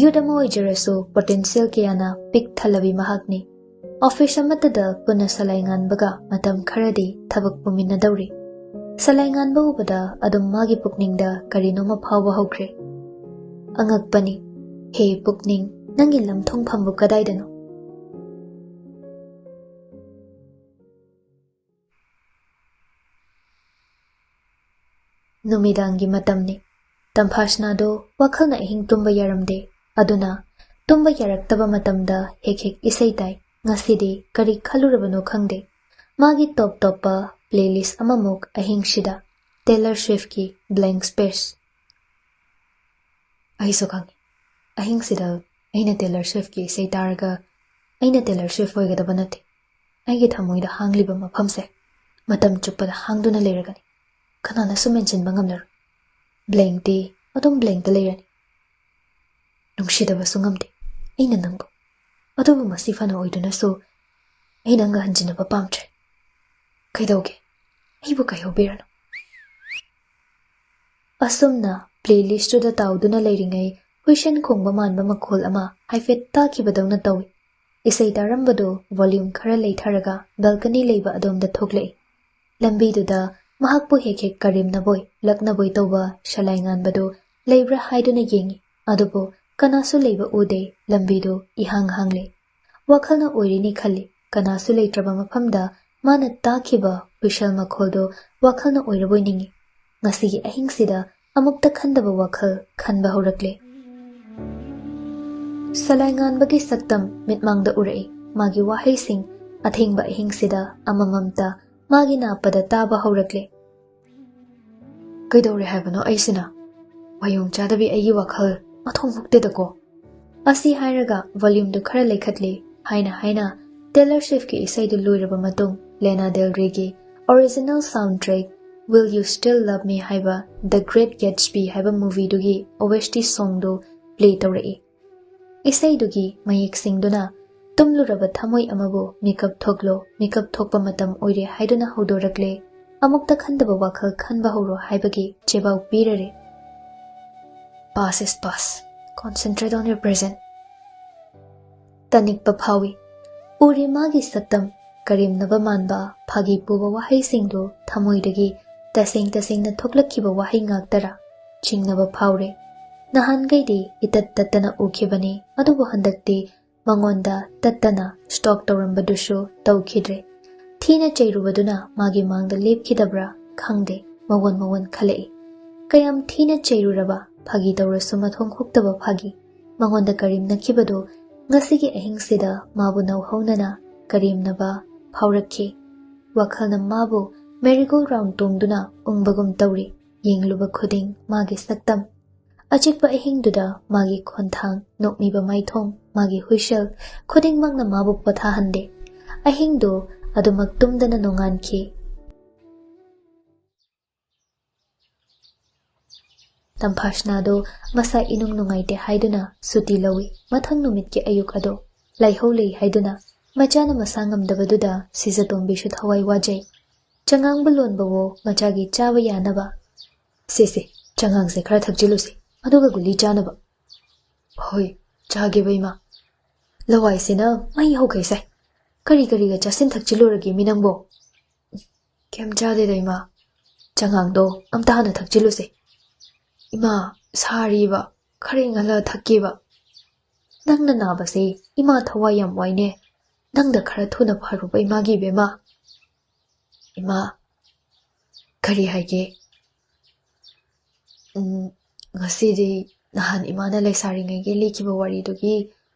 Youth ꯑꯃ ꯑꯣꯏꯖꯔꯁꯨ potential ꯀꯌꯥꯅ ꯄꯤꯛ ꯊꯜꯂꯕꯤ ꯃꯍꯥꯛꯅꯤ꯫ Office ꯑꯃꯠꯇꯗ ꯄꯨꯟꯅ ꯁꯂꯥꯏ ꯉꯥꯟꯕꯒ ꯃꯇꯝ ꯈꯔꯗꯤ ꯊꯕꯛ ꯄꯨꯃꯤꯟꯅꯗꯧꯔꯤ꯫ ꯁꯂꯥꯏ ꯉꯥꯟꯕ ꯎꯕꯗ ꯑꯗꯨꯝ ꯃꯥꯒꯤ ꯄꯨꯛꯅꯤꯡꯗ ꯀꯔꯤꯅꯣꯃ ꯐꯥꯎꯕ ꯍꯧꯈ꯭ꯔꯦ꯫ ꯑꯉꯛꯄꯅꯤ꯫ ꯍꯦ ꯄꯨꯛꯅꯤꯡ, ꯅꯪꯒꯤ ꯂꯝꯊꯨꯡꯐꯝꯕꯨ ꯀꯗꯥꯏꯗꯅꯣ? ꯅꯨꯃꯤꯗꯥꯡꯒꯤ ꯃꯇꯝꯅꯤ꯫ ꯇꯝꯐꯥꯁꯅꯥꯗꯣ ꯋꯥꯈꯜꯅ ꯑꯍꯤꯡ ꯇꯨꯝꯕ ꯌꯥꯔꯝꯗꯦ꯫ ꯑꯗꯨꯅ ꯇꯨꯝꯕ ꯌꯥꯔꯛꯇꯕ ꯃꯇꯝꯗ ꯍꯦꯛ ꯍꯦꯛ ꯏꯁꯩ ꯇꯥꯏ꯫ ꯉꯁꯤꯗꯤ ꯀꯔꯤ ꯈꯜꯂꯨꯔꯕꯅꯣ ꯈꯪꯗꯦ꯫ ꯃꯥꯒꯤ ꯇꯣꯞ ꯇꯣꯞꯄ playlist ꯑꯃꯃꯨꯛ ꯑꯍꯤꯡꯁꯤꯗ Taylor Swiftꯀꯤ Blank Space꯫ ꯑꯩꯁꯨ ꯈꯪꯉꯤ꯫ ꯑꯍꯤꯡꯁꯤꯗ ꯑꯩꯅ Taylor Swiftꯀꯤ ꯏꯁꯩ ꯇꯥꯔꯒ ꯑꯩꯅ Taylor Swift ꯑꯣꯏꯒꯗꯕ ꯅꯠꯇꯦ꯫ ꯑꯩꯒꯤ ꯊꯃꯣꯏꯗ ꯍꯥꯡꯂꯤꯕ ꯃꯐꯝꯁꯦ ꯃꯇꯝ ꯆꯨꯞꯄꯗ ꯍꯥꯡꯗꯨꯅ ꯂꯩꯔꯒꯅꯤ꯫ ꯀꯅꯥꯅꯁꯨ ꯃꯦꯟꯁꯤꯟꯕ ꯉꯝꯂꯔꯣꯏ꯫ Blankꯇꯤ ꯑꯗꯨꯝ blankꯇ ꯂꯩꯔꯅꯤ꯫ ꯅꯨꯡꯁꯤꯗꯕꯁꯨ ꯉꯝꯗꯦ꯫ ꯑꯩꯅ ꯅꯪꯕꯨ꯫ ꯑꯗꯨꯕꯨ ꯃꯁꯤ ꯐꯅ ꯑꯣꯏꯗꯨꯅꯁꯨ ꯑꯩ ꯅꯪꯒ ꯍꯟꯖꯤꯟꯅꯕ ꯄꯥꯝꯗ꯭ꯔꯦ꯫ ꯀꯩꯗꯧꯒꯦ? ꯑꯩꯕꯨ ꯀꯥꯏꯍꯧꯕꯤꯔꯅꯨ꯫ ꯑꯁꯨꯝꯅ playlistꯇꯨꯗ ꯇꯥꯎꯗꯨꯅ ꯂꯩꯔꯤꯉꯩ ꯍꯨꯏꯁꯟ ꯈꯣꯡꯕ ꯃꯥꯟꯕ ꯃꯈꯣꯜ ꯑꯃ ꯍꯥꯏꯐꯦꯠ ꯇꯥꯈꯤꯕꯗꯧꯅ ꯇꯧꯏ꯫ ꯏꯁꯩ ꯇꯥꯔꯝꯕꯗꯨ volume ꯈꯔ ꯂꯩꯊꯔꯒ balcony ꯂꯩꯕ ꯑꯗꯣꯝꯗ ꯊꯣꯛꯂꯛꯏ꯫ ꯂꯝꯕꯤꯗꯨꯗ ꯃꯍꯥꯛꯄꯨ ꯍꯦꯛ ꯍꯦꯛ ꯀꯔꯦꯝꯅꯕꯣꯏ ꯂꯛꯅꯕꯣꯏ ꯇꯧꯕ ꯁꯂꯥꯏ ꯉꯥꯟꯕꯗꯨ ꯂꯩꯕ꯭ꯔꯥ ꯍꯥꯏꯗꯨꯅ ꯌꯦꯡꯏ꯫ ꯑꯗꯨꯕꯨ ꯀꯅꯥꯁꯨ ꯂꯩꯕ ꯎꯗꯦ꯫ ꯂꯝꯕꯤꯗꯨ ꯏꯍꯥꯡ ꯍꯥꯡꯂꯦ꯫ ꯋꯥꯈꯜꯅ ꯑꯣꯏꯔꯤꯅꯤ ꯈꯜꯂꯤ꯫ ꯀꯅꯥꯁꯨ ꯂꯩꯇ꯭ꯔꯕ ꯃꯐꯝꯗ ꯃꯥꯅ ꯇꯥꯈꯤꯕ ꯍꯨꯏꯁꯜ ꯃꯈꯣꯜꯗꯨ ꯋꯥꯈꯜꯅ ꯑꯣꯏꯔꯕꯣꯏ ꯅꯤꯡꯏ꯫ ꯉꯁꯤꯒꯤ ꯑꯍꯤꯡꯁꯤꯗ ꯑꯃꯨꯛꯇ ꯈꯟꯗꯕ ꯋꯥꯈꯜ ꯈꯟꯕ ꯍꯧꯔꯛꯂꯦ꯫ ꯁꯂꯥꯏ ꯉꯥꯟꯕꯒꯤ ꯁꯛꯇꯝ ꯃꯤꯠꯃꯥꯡꯗ ꯎꯔꯛꯏ꯫ ꯃꯥꯒꯤ ꯋꯥꯍꯩꯁꯤꯡ ꯑꯊꯦꯡꯕ ꯑꯍꯤꯡꯁꯤꯗ ꯑꯃꯃꯝꯇ ꯃꯥꯒꯤ ꯅꯥꯞꯄꯗ ꯇꯥꯕ ꯍꯧꯔꯛꯂꯦ꯫ "ꯀꯩꯗꯧꯔꯦ ꯍꯥꯏꯕꯅꯣ ꯑꯩꯁꯤꯅ? ꯋꯥꯌꯣꯡ ꯆꯥꯗꯕꯤ ꯑꯩꯒꯤ ꯋꯥꯈꯜ ꯃꯊꯣꯡ ꯍꯨꯛꯇꯦꯗꯀꯣ?" ꯑꯁꯤ ꯍꯥꯏꯔꯒ volumeꯗꯨ ꯈꯔ ꯂꯩꯈꯠꯂꯤ꯫ ꯍꯥꯏꯅ ꯍꯥꯏꯅ Taylor Swiftꯀꯤ ꯏꯁꯩꯗꯨ ꯂꯣꯏꯔꯕ ꯃꯇꯨꯡ Lana Del Reyꯒꯤ original soundtrack Will You Still Love Me ꯍꯥꯏꯕ The Great Gatsby ꯍꯥꯏꯕ movieꯗꯨꯒꯤ OST songꯗꯨ play ꯇꯧꯔꯛꯏ꯫ ꯏꯁꯩꯗꯨꯒꯤ ꯃꯌꯦꯛ ꯁꯤꯡꯗꯨꯅ ꯇꯨꯝꯂꯨꯔꯕ ꯊꯃꯣꯏ ꯑꯃꯕꯨ ꯃꯤꯀꯞ ꯊꯣꯛꯂꯣ, ꯃꯤꯀꯞ ꯊꯣꯛꯄ ꯃꯇꯝ ꯑꯣꯏꯔꯦ ꯍꯥꯏꯗꯨꯅ ꯍꯧꯗꯣꯔꯛꯂꯦ, ꯑꯃꯨꯛꯇ ꯈꯟꯗꯕ ꯋꯥꯈꯜ ꯈꯟꯕ ꯍꯧꯔꯣ ꯍꯥꯏꯕꯒꯤ ꯆꯦꯕꯥꯎ ꯄꯤꯔꯔꯦ꯫ Past is past. Concentrate on your present. ꯇꯅꯤꯛꯄ ꯐꯥꯎꯏ꯫ ꯎꯔꯦ ꯃꯥꯒꯤ ꯁꯛꯇꯝ, ꯀꯔꯦꯝꯅꯕ ꯃꯥꯟꯕ, ꯐꯥꯒꯤ ꯄꯨꯕ ꯋꯥꯍꯩꯁꯤꯡꯗꯨ ꯊꯃꯣꯏꯗꯒꯤ ꯇꯁꯦꯡ ꯇꯁꯦꯡꯅ ꯊꯣꯛꯂꯛꯈꯤꯕ ꯋꯥꯍꯩ ꯉꯥꯛꯇꯔꯥ? ꯆꯤꯡꯅꯕ ꯐꯥꯎꯔꯦ꯫ ꯅꯍꯥꯟꯈꯩꯗꯤ ꯏꯇꯠ ꯇꯠꯇꯅ ꯎꯈꯤꯕꯅꯤ, ꯑꯗꯨꯕꯨ ꯍꯟꯗꯛꯇꯤ ꯃꯉꯣꯟꯗ ꯇꯠꯇꯅ stalk ꯇꯧꯔꯝꯕꯗꯨꯁꯨ ꯇꯧꯈꯤꯗ꯭ꯔꯦ꯫ ꯊꯤꯅ ꯆꯩꯔꯨꯕꯗꯨꯅ ꯃꯥꯒꯤ ꯃꯥꯡꯗ ꯂꯦꯞꯈꯤꯗꯕ꯭ꯔꯥ ꯈꯪꯗꯦ, ꯃꯋꯣꯟ ꯃꯋꯣꯟ ꯈꯜꯂꯛꯏ꯫ ꯀꯌꯥꯝ ꯊꯤꯅ ꯆꯩꯔꯨꯔꯕ, ꯐꯥꯒꯤ ꯇꯧꯔꯁꯨ ꯃꯊꯣꯡ ꯍꯨꯛꯇꯕ ꯐꯥꯒꯤ꯫ ꯃꯉꯣꯟꯗ ꯀꯔꯦꯝꯅꯈꯤꯕꯗꯨ ꯉꯁꯤꯒꯤ ꯑꯍꯤꯡꯁꯤꯗ ꯃꯥꯕꯨ ꯅꯧꯍꯧꯅꯅ ꯀꯔꯦꯝꯅꯕ ꯐꯥꯎꯔꯛꯈꯤ꯫ ꯋꯥꯈꯜꯅ ꯃꯥꯕꯨ merry-go-round ꯇꯣꯡꯗꯨꯅ ꯎꯪꯕꯒꯨꯝ ꯇꯧꯔꯤ꯫ ꯌꯦꯡꯂꯨꯕ ꯈꯨꯗꯤꯡ ꯃꯥꯒꯤ ꯁꯛꯇꯝ꯫ ꯑꯆꯤꯛꯄ ꯑꯍꯤꯡꯗꯨꯗ ꯃꯥꯒꯤ ꯈꯣꯟꯊꯥꯡ, ꯅꯣꯛꯃꯤꯕ ꯃꯥꯏꯊꯣꯡ, ꯃꯥꯒꯤ ꯍꯨꯏꯁꯦꯜ ꯈꯨꯗꯤꯡꯃꯛꯅ ꯃꯥꯕꯨ ꯄꯣꯊꯥꯍꯟꯗꯦ꯫ ꯑꯍꯤꯡꯗꯨ ꯑꯗꯨꯃꯛ ꯇꯨꯝꯗꯅ ꯅꯣꯡꯉꯥꯟꯈꯤ꯫ ꯇꯝꯐꯥꯁꯅꯥꯗꯣ ꯃꯁꯥ ꯏꯅꯨꯡ ꯅꯨꯡꯉꯥꯏꯇꯦ ꯍꯥꯏꯗꯨꯅ ꯁꯨꯇꯤ ꯂꯧꯏ꯫ ꯃꯊꯪ ꯅꯨꯃꯤꯠꯀꯤ ꯑꯌꯨꯛ ꯑꯗꯣ ꯂꯥꯏꯍꯧ ꯂꯩ ꯍꯥꯏꯗꯨꯅ ꯃꯆꯥꯅ ꯃꯁꯥ ꯉꯝꯗꯕꯗꯨꯗ ꯁꯤꯖꯇꯣꯝꯕꯤꯁꯨ ꯊꯋꯥꯏ ꯋꯥꯖꯩ꯫ ꯆꯉꯥꯡꯕꯨ ꯂꯣꯟꯕꯋꯣ ꯃꯆꯥꯒꯤ ꯆꯥꯕ ꯌꯥꯅꯕ꯫ "ꯁꯦ ꯁꯦ, ꯆꯉꯥꯡꯁꯦ ꯈꯔ ꯊꯛꯆꯤꯜꯂꯨꯁꯦ, ꯑꯗꯨꯒ ꯒꯨꯂꯤ ꯆꯥꯅꯕ꯫" "ꯍꯣꯏ, ꯆꯥꯒꯦꯕ ꯏꯃꯥ꯫ ꯂꯋꯥꯏꯁꯤꯅ ꯃꯩ ꯍꯧꯈꯩ ꯁꯥꯏ꯫ ꯀꯔꯤ ꯀꯔꯤꯒ ꯆꯥꯁꯤꯟ ꯊꯛꯆꯤꯜꯂꯨꯔꯒꯦ ꯃꯤ ꯅꯪꯕꯣ?" "ꯀꯩꯝ ꯆꯥꯗꯦꯗ ꯏꯃꯥ꯫ ꯆꯉꯥꯡꯗꯣ ꯑꯝꯇ ꯍꯥꯟꯅ ꯊꯛꯆꯤꯜꯂꯨꯁꯦ꯫" "ꯏꯃꯥ, ꯁꯥꯔꯤꯕ, ꯈꯔ ꯏꯪꯍꯜꯂꯒ ꯊꯛꯀꯦꯕ꯫" "ꯅꯪꯅ ꯅꯥꯕꯁꯦ ꯏꯃꯥ ꯊꯋꯥꯏ ꯌꯥꯝ ꯋꯥꯏꯅꯦ꯫ ꯅꯪꯗ ꯈꯔ ꯊꯨꯅ ꯐꯔꯨꯕ ꯏꯃꯥꯒꯤ ꯏꯕꯦꯝꯃ꯫" "ꯏꯃꯥ, ꯀꯔꯤ ꯍꯥꯏꯒꯦ?" "ꯎꯝ, ꯉꯁꯤꯗꯤ ꯅꯍꯥꯟ ꯏꯃꯥꯅ ꯂꯩꯁꯥꯔꯤꯉꯩꯒꯤ ꯂꯤꯈꯤꯕ ꯋꯥꯔꯤꯗꯨꯒꯤ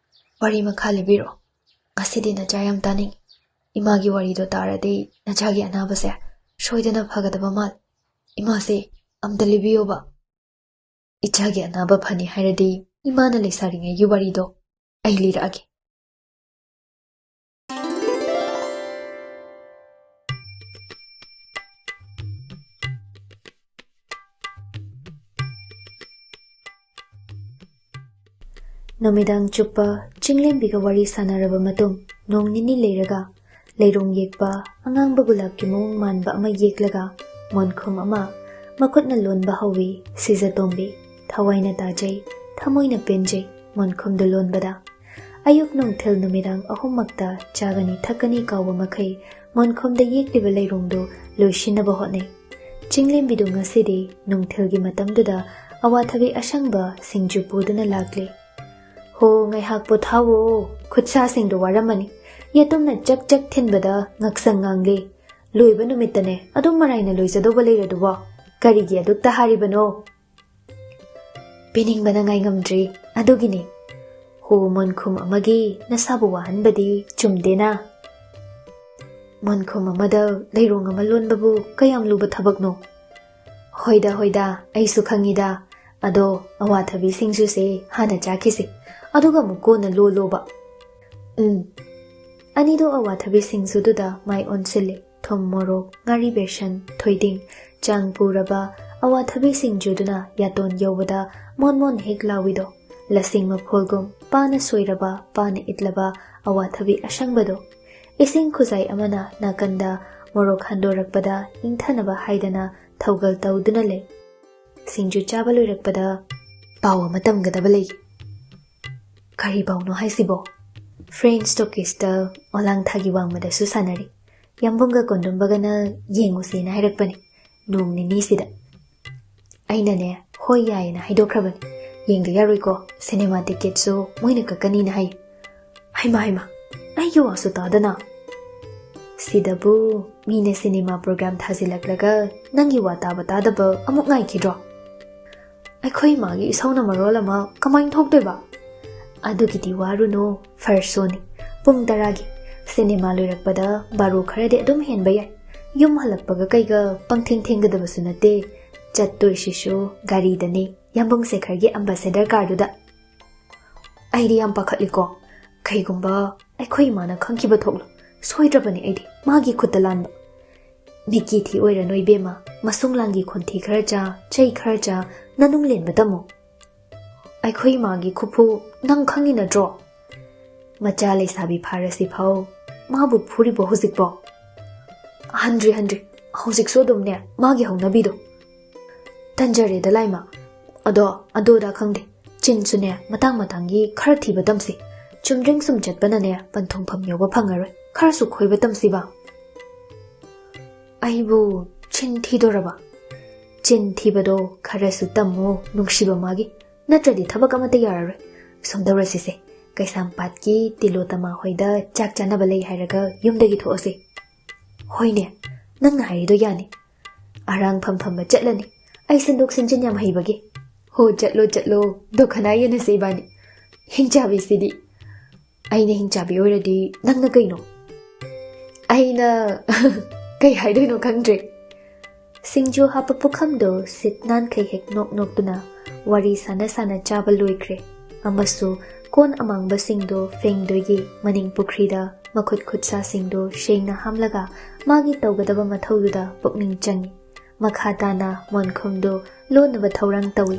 ꯋꯥꯔꯤ ꯃꯈꯥ ꯂꯤꯕꯤꯔꯛꯑꯣ꯫ ꯉꯁꯤꯗꯤ ꯅꯆꯥ ꯌꯥꯝ ꯇꯥꯅꯤꯡꯉꯤ꯫ ꯏꯃꯥꯒꯤ ꯋꯥꯔꯤꯗꯣ ꯇꯥꯔꯗꯤ ꯅꯆꯥꯒꯤ ꯑꯅꯥꯕꯁꯦ ꯁꯣꯏꯗꯅ ꯐꯒꯗꯕ ꯃꯥꯜꯂꯤ꯫ ꯏꯃꯥꯁꯦ ꯑꯝꯇ ꯂꯤꯕꯤꯌꯣꯕ꯫" "ꯏꯆꯥꯒꯤ ꯑꯅꯥꯕ ꯐꯅꯤ ꯍꯥꯏꯔꯗꯤ ꯏꯃꯥꯅ ꯂꯩꯁꯥꯔꯤꯉꯩꯒꯤ ꯋꯥꯔꯤꯗꯣ ꯑꯩ ꯂꯤꯔꯛꯑꯒꯦ꯫" ꯅꯨꯃꯤꯗꯥꯡ ꯆꯨꯞꯄ ꯆꯤꯡꯂꯦꯝꯕꯤꯒ ꯋꯥꯔꯤ ꯁꯥꯟꯅꯔꯕ ꯃꯇꯨꯡ, ꯅꯣꯡ ꯅꯤꯅꯤ ꯂꯩꯔꯒ ꯂꯩꯔꯣꯡ ꯌꯦꯛꯄ ꯑꯉꯥꯡꯕ ꯒꯨꯂꯥꯞꯀꯤ ꯃꯑꯣꯡ ꯃꯥꯟꯕ ꯑꯃ ꯌꯦꯛꯂꯒ, ꯃꯣꯟꯈꯨꯝ ꯑꯃ ꯃꯈꯨꯠꯅ ꯂꯣꯟꯕ ꯍꯧꯏ ꯁꯤꯖꯇꯣꯝꯕꯤ꯫ ꯊꯋꯥꯏꯅ ꯇꯥꯖꯩ, ꯊꯃꯣꯏꯅ ꯄꯦꯟꯖꯩ ꯃꯣꯟꯈꯨꯝꯗꯨ ꯂꯣꯟꯕꯗ꯫ ꯑꯌꯨꯛ ꯅꯨꯡꯊꯤꯜ ꯅꯨꯃꯤꯗꯥꯡ ꯑꯍꯨꯝꯃꯛꯇ ꯆꯥꯒꯅꯤ ꯊꯛꯀꯅꯤ ꯀꯥꯎꯕ ꯃꯈꯩ ꯃꯣꯟꯈꯨꯝꯗ ꯌꯦꯛꯂꯤꯕ ꯂꯩꯔꯣꯡꯗꯨ ꯂꯣꯏꯁꯤꯟꯅꯕ ꯍꯣꯠꯅꯩ꯫ ꯆꯤꯡꯂꯦꯝꯕꯤꯗꯨ ꯉꯁꯤꯗꯤ ꯅꯨꯡꯊꯤꯜꯒꯤ ꯃꯇꯝꯗꯨꯗ ꯑꯋꯥꯊꯕꯤ ꯑꯁꯪꯕ ꯁꯤꯡꯖꯨ ꯄꯨꯗꯨꯅ ꯂꯥꯛꯂꯦ꯫ "ꯍꯣ, ꯉꯥꯏꯍꯥꯛ ꯄꯣꯊꯥꯋꯣ, ꯈꯨꯠꯁꯥꯁꯤꯡꯗꯣ ꯋꯥꯔꯝꯃꯅꯤ꯫ ꯌꯦꯇꯨꯝꯅ ꯆꯛ ꯆꯛ ꯊꯤꯟꯕꯗ ꯉꯛꯁꯪ ꯉꯥꯡꯂꯦ꯫ ꯂꯣꯏꯕ ꯅꯨꯃꯤꯠꯇꯅꯦ ꯑꯗꯨꯝ ꯃꯔꯥꯏꯅ ꯂꯣꯏꯖꯗꯧꯕ ꯂꯩꯔꯗꯨꯕꯣ? ꯀꯔꯤꯒꯤ ꯑꯗꯨꯛꯇ ꯍꯥꯏꯔꯤꯕꯅꯣ?" "ꯄꯤꯅꯤꯡꯕꯅ ꯉꯥꯏꯉꯝꯗ꯭ꯔꯤ, ꯑꯗꯨꯒꯤꯅꯤ꯫ ꯍꯣ, ꯃꯣꯟꯈꯨꯝ ꯑꯃꯒꯤ ꯅꯁꯥꯕꯨ ꯋꯥꯍꯟꯕꯗꯤ ꯆꯨꯝꯗꯦꯅ?" "ꯃꯣꯟꯈꯨꯝ ꯑꯃꯗ ꯂꯩꯔꯣꯡ ꯑꯃ ꯂꯣꯟꯕꯕꯨ ꯀꯌꯥꯝ ꯂꯨꯕ ꯊꯕꯛꯅꯣ?" "ꯍꯣꯏꯗ, ꯍꯣꯏꯗ, ꯑꯩꯁꯨ ꯈꯪꯉꯤꯗ꯫ ꯑꯗꯣ ꯑꯋꯥꯊꯕꯤ ꯁꯤꯡꯖꯨꯁꯦ ꯍꯥꯟꯅ ꯆꯥꯈꯤꯁꯦ, ꯑꯗꯨꯒ ꯑꯃꯨꯛ ꯀꯣꯟꯅ ꯂꯣꯜꯂꯣꯕ꯫" "ꯎꯝ꯫" ꯑꯅꯤꯗꯣ ꯑꯋꯥꯊꯕꯤ ꯁꯤꯡꯖꯨꯗꯨꯗ ꯃꯥꯏ ꯑꯣꯟꯁꯤꯜꯂꯦ꯫ ꯊꯨꯝ, ꯃꯣꯔꯣꯛ, ꯉꯥꯔꯤ, ꯕꯦꯁꯟ, ꯊꯣꯏꯗꯤꯡ, ꯆꯥꯡ ꯄꯨꯔꯕ ꯑꯋꯥꯊꯕꯤ ꯁꯤꯡꯖꯨꯗꯨꯅ ꯌꯥꯇꯣꯟ ꯌꯧꯕꯗ ꯃꯣꯟ ꯃꯣꯟ ꯍꯦꯛ ꯂꯥꯎꯏꯗꯣ, ꯂꯁꯤꯡ ꯃꯐꯣꯜꯒꯨꯝ ꯄꯥꯅ ꯁꯣꯏꯔꯕ, ꯄꯥꯅ ꯏꯠꯂꯕ ꯑꯋꯥꯊꯕꯤ ꯑꯁꯪꯕꯗꯣ꯫ ꯏꯁꯤꯡ ꯈꯨꯖꯥꯏ ꯑꯃꯅ ꯅꯥꯀꯟꯗ ꯃꯣꯔꯣꯛ ꯍꯟꯗꯣꯔꯛꯄꯗ ꯏꯪꯊꯅꯕ ꯍꯥꯏꯗꯅ ꯊꯧꯒꯜ ꯇꯧꯗꯨꯅ ꯂꯩ꯫ ꯁꯤꯡꯖꯨ ꯆꯥꯕ ꯂꯣꯏꯔꯛꯄꯗ ꯄꯥꯎ ꯑꯃ ꯇꯝꯒꯗꯕ ꯂꯩ꯫ "ꯀꯔꯤ ꯄꯥꯎꯅꯣ ꯍꯥꯏꯁꯤꯕꯣ?" "ꯐ꯭ꯔꯦꯟꯁ ꯇꯣꯀꯤꯁꯇ ꯑꯣꯂꯥꯡꯊꯥꯒꯤ ꯋꯥꯡꯃꯗꯁꯨ ꯁꯥꯟꯅꯔꯤ꯫ ꯌꯥꯝꯕꯨꯡꯒ ꯀꯣꯟꯗꯨꯝꯕꯒꯅ ꯌꯦꯡꯉꯨꯁꯦꯅ ꯍꯥꯏꯔꯛꯄꯅꯤ ꯅꯣꯡ ꯅꯤꯅꯤꯁꯤꯗ꯫" ꯑꯩꯅꯅꯦ, "ꯍꯣꯏ, ꯌꯥꯏꯌꯦꯅ" ꯍꯥꯏꯗꯣꯛꯈ꯭ꯔꯕꯅꯤ꯫ "ꯌꯦꯡꯗ ꯌꯥꯔꯣꯏꯀꯣ, ꯁꯤꯅꯦꯃꯥ ꯇꯤꯀꯦꯠꯁꯨ ꯃꯣꯏꯅ ꯀꯛꯀꯅꯤꯅ ꯍꯥꯏ꯫" "ꯍꯩꯃꯥ, ꯍꯩꯃꯥ, ꯑꯩꯒꯤ ꯋꯥꯁꯨ ꯇꯥꯗꯅ!" "ꯁꯤꯗꯕꯨ ꯃꯤꯅ ꯁꯤꯅꯦꯃꯥ ꯄ꯭ꯔꯣꯒ꯭ꯔꯥꯝ ꯊꯥꯖꯤꯜꯂꯛꯂꯒ ꯅꯪꯒꯤ ꯋꯥ ꯇꯥꯕ ꯇꯥꯗꯕ ꯑꯃꯨꯛ ꯉꯥꯏꯈꯤꯗ꯭ꯔꯣ?" "ꯑꯩꯈꯣꯏ ꯏꯃꯥꯒꯤ ꯏꯁꯧꯅ ꯃꯔꯣꯜ ꯑꯃ ꯀꯃꯥꯏꯅ ꯊꯣꯛꯇꯣꯏꯕ?" "ꯑꯗꯨꯒꯤꯗꯤ ꯋꯥꯔꯨꯅꯨ, ꯐꯥꯔꯁ ꯁꯣꯅꯤ, ꯄꯨꯡ ꯇꯔꯥꯒꯤ꯫ ꯁꯤꯅꯦꯃꯥ ꯂꯣꯏꯔꯛꯄꯗ ꯕꯥꯔꯣ ꯈꯔꯗꯤ ꯑꯗꯨꯝ ꯍꯦꯟꯕ ꯌꯥꯏ꯫ ꯌꯨꯝ ꯍꯜꯂꯛꯄꯒ ꯀꯩꯒ ꯄꯪꯊꯦꯡ ꯊꯦꯡꯒꯗꯕꯁꯨ ꯅꯠꯇꯦ꯫ ꯆꯠꯇꯣꯏꯁꯤꯁꯨ ꯒꯥꯔꯤꯗꯅꯤ, ꯌꯥꯝꯕꯨꯡ ꯁꯦꯈꯔꯒꯤ ꯑꯝꯕꯥꯁꯦꯗꯔ ꯀꯥꯔꯗꯨꯗ꯫" ꯑꯩꯗꯤ ꯌꯥꯝ ꯄꯥꯈꯠꯂꯤꯀꯣ꯫ ꯀꯩꯒꯨꯝꯕ ꯑꯩꯈꯣꯏ ꯏꯃꯥꯅ ꯈꯪꯈꯤꯕ ꯊꯣꯛꯂꯣ, ꯁꯣꯏꯗ꯭ꯔꯕꯅꯤ ꯑꯩꯗꯤ ꯃꯥꯒꯤ ꯈꯨꯠꯇ ꯂꯥꯟꯕ꯫ ꯃꯤꯀꯤ ꯊꯤ ꯑꯣꯏꯔꯅꯨ ꯏꯕꯦꯝꯃ, ꯃꯁꯨꯡ ꯂꯥꯡꯒꯤ ꯈꯣꯟꯊꯤ ꯈꯔ ꯆꯥ, ꯆꯩ ꯈꯔ ꯆꯥ, ꯅꯅꯨꯡ ꯂꯦꯟꯕ ꯇꯝꯃꯨ꯫ ꯑꯩꯈꯣꯏ ꯃꯥꯒꯤ ꯈꯨꯐꯨ ꯅꯪ ꯈꯪꯉꯤ ꯅꯠꯇ꯭ꯔꯣ? ꯃꯆꯥ ꯂꯩꯁꯥꯕꯤ ꯐꯥꯔꯁꯤ ꯐꯥꯎ ꯃꯥꯕꯨ ꯐꯨꯔꯤꯕꯣ ꯍꯧꯖꯤꯛꯄꯣ? ꯍꯟꯗ꯭ꯔꯤ, ꯍꯟꯗ꯭ꯔꯤ, ꯍꯧꯖꯤꯛꯁꯨ ꯑꯗꯨꯝꯅꯦ ꯃꯥꯒꯤ ꯍꯧꯅꯕꯤꯗꯣ꯫ ꯇꯟꯖꯔꯦꯗ ꯂꯥꯏꯃ꯫ ꯑꯗꯣ ꯑꯗꯨ ꯑꯗꯥ ꯈꯪꯗꯦ, ꯆꯤꯟꯁꯨꯅꯦ ꯃꯇꯥꯡ ꯃꯇꯥꯡꯒꯤ ꯈꯔ ꯊꯤꯕ ꯇꯝꯁꯤ꯫ ꯆꯨꯝꯗ꯭ꯔꯤꯡ ꯁꯨꯝ ꯆꯠꯄꯅꯅꯦ ꯄꯟꯊꯨꯡꯐꯝ ꯌꯧꯕ ꯐꯪꯉꯔꯣꯏ, ꯈꯔꯁꯨ ꯈꯣꯏꯕ ꯇꯝꯁꯤꯕ꯫ ꯑꯩꯕꯨ ꯆꯤꯟ ꯊꯤꯗꯣꯔꯕ? ꯆꯤꯟ ꯊꯤꯕꯗꯣ ꯈꯔꯁꯨ ꯇꯝꯃꯣ ꯅꯨꯡꯁꯤꯕ ꯃꯥꯒꯤ, ꯅꯠꯇ꯭ꯔꯗꯤ ꯊꯕꯛ ꯑꯃꯠꯇ ꯌꯥꯔꯔꯣꯏ꯫ ꯁꯨꯝ ꯇꯧꯔꯁꯤꯁꯦ, ꯀꯩꯁꯥꯝꯄꯥꯠꯀꯤ ꯇꯤꯂꯣꯇꯃꯥ ꯍꯣꯏꯗ ꯆꯥꯛ ꯆꯥꯅꯕ ꯂꯩ ꯍꯥꯏꯔꯒ ꯌꯨꯝꯗꯒꯤ ꯊꯣꯛꯑꯁꯤ꯫ ꯍꯣꯏꯅꯦ, ꯅꯪꯅ ꯍꯥꯏꯔꯤꯗꯣ ꯌꯥꯅꯤ꯫ ꯑꯔꯥꯡ ꯐꯝ ꯐꯝꯕ ꯆꯠꯂꯅꯤ, ꯑꯩ ꯁꯤꯟꯗꯣꯛ ꯁꯤꯟꯖꯤꯟ ꯌꯥꯝ ꯍꯩꯕꯒꯤ꯫ ꯍꯣ, ꯆꯠꯂꯣ ꯆꯠꯂꯣ, ꯗꯣꯈꯅꯥ ꯌꯦꯟꯅꯁꯦ ꯏꯕꯥꯅꯤ꯫ ꯍꯤꯡꯆꯥꯕꯤꯁꯤꯗꯤ꯫ ꯑꯩꯅ ꯍꯤꯡꯆꯥꯕꯤ ꯑꯣꯏꯔꯗꯤ ꯅꯪꯅ ꯀꯩꯅꯣ? ꯑꯩꯅ ꯀꯩ ꯍꯥꯏꯗꯣꯏꯅꯣ ꯈꯪꯗ꯭ꯔꯦ꯫ ꯁꯤꯡꯖꯨ ꯍꯥꯞꯄ ꯄꯨꯈꯝꯗꯣ ꯁꯤꯠ ꯅꯥꯟꯈꯩ ꯍꯦꯛ ꯅꯣꯛ ꯅꯣꯛꯇꯨꯅ ꯋꯥꯔꯤ ꯁꯥꯟꯅ ꯁꯥꯟꯅ ꯆꯥꯕ ꯂꯣꯏꯈ꯭ꯔꯦ꯫ ꯑꯃꯁꯨ ꯀꯣꯟ ꯑꯃꯥꯡꯕꯁꯤꯡꯗꯣ ꯐꯦꯡꯗꯣꯏꯒꯤ ꯃꯅꯤꯡ ꯄꯨꯈ꯭ꯔꯤꯗ ꯃꯈꯨꯠ ꯈꯨꯠꯁꯥꯁꯤꯡꯗꯣ ꯁꯦꯡꯅ ꯍꯥꯝꯂꯒ ꯃꯥꯒꯤ ꯇꯧꯒꯗꯕ ꯃꯊꯧꯗꯨꯗ ꯄꯨꯛꯅꯤꯡ ꯆꯪꯏ꯫ ꯃꯈꯥ ꯇꯥꯅ ꯃꯣꯟꯈꯨꯝꯗꯨ ꯂꯣꯟꯅꯕ ꯊꯧꯔꯥꯡ ꯇꯧꯏ꯫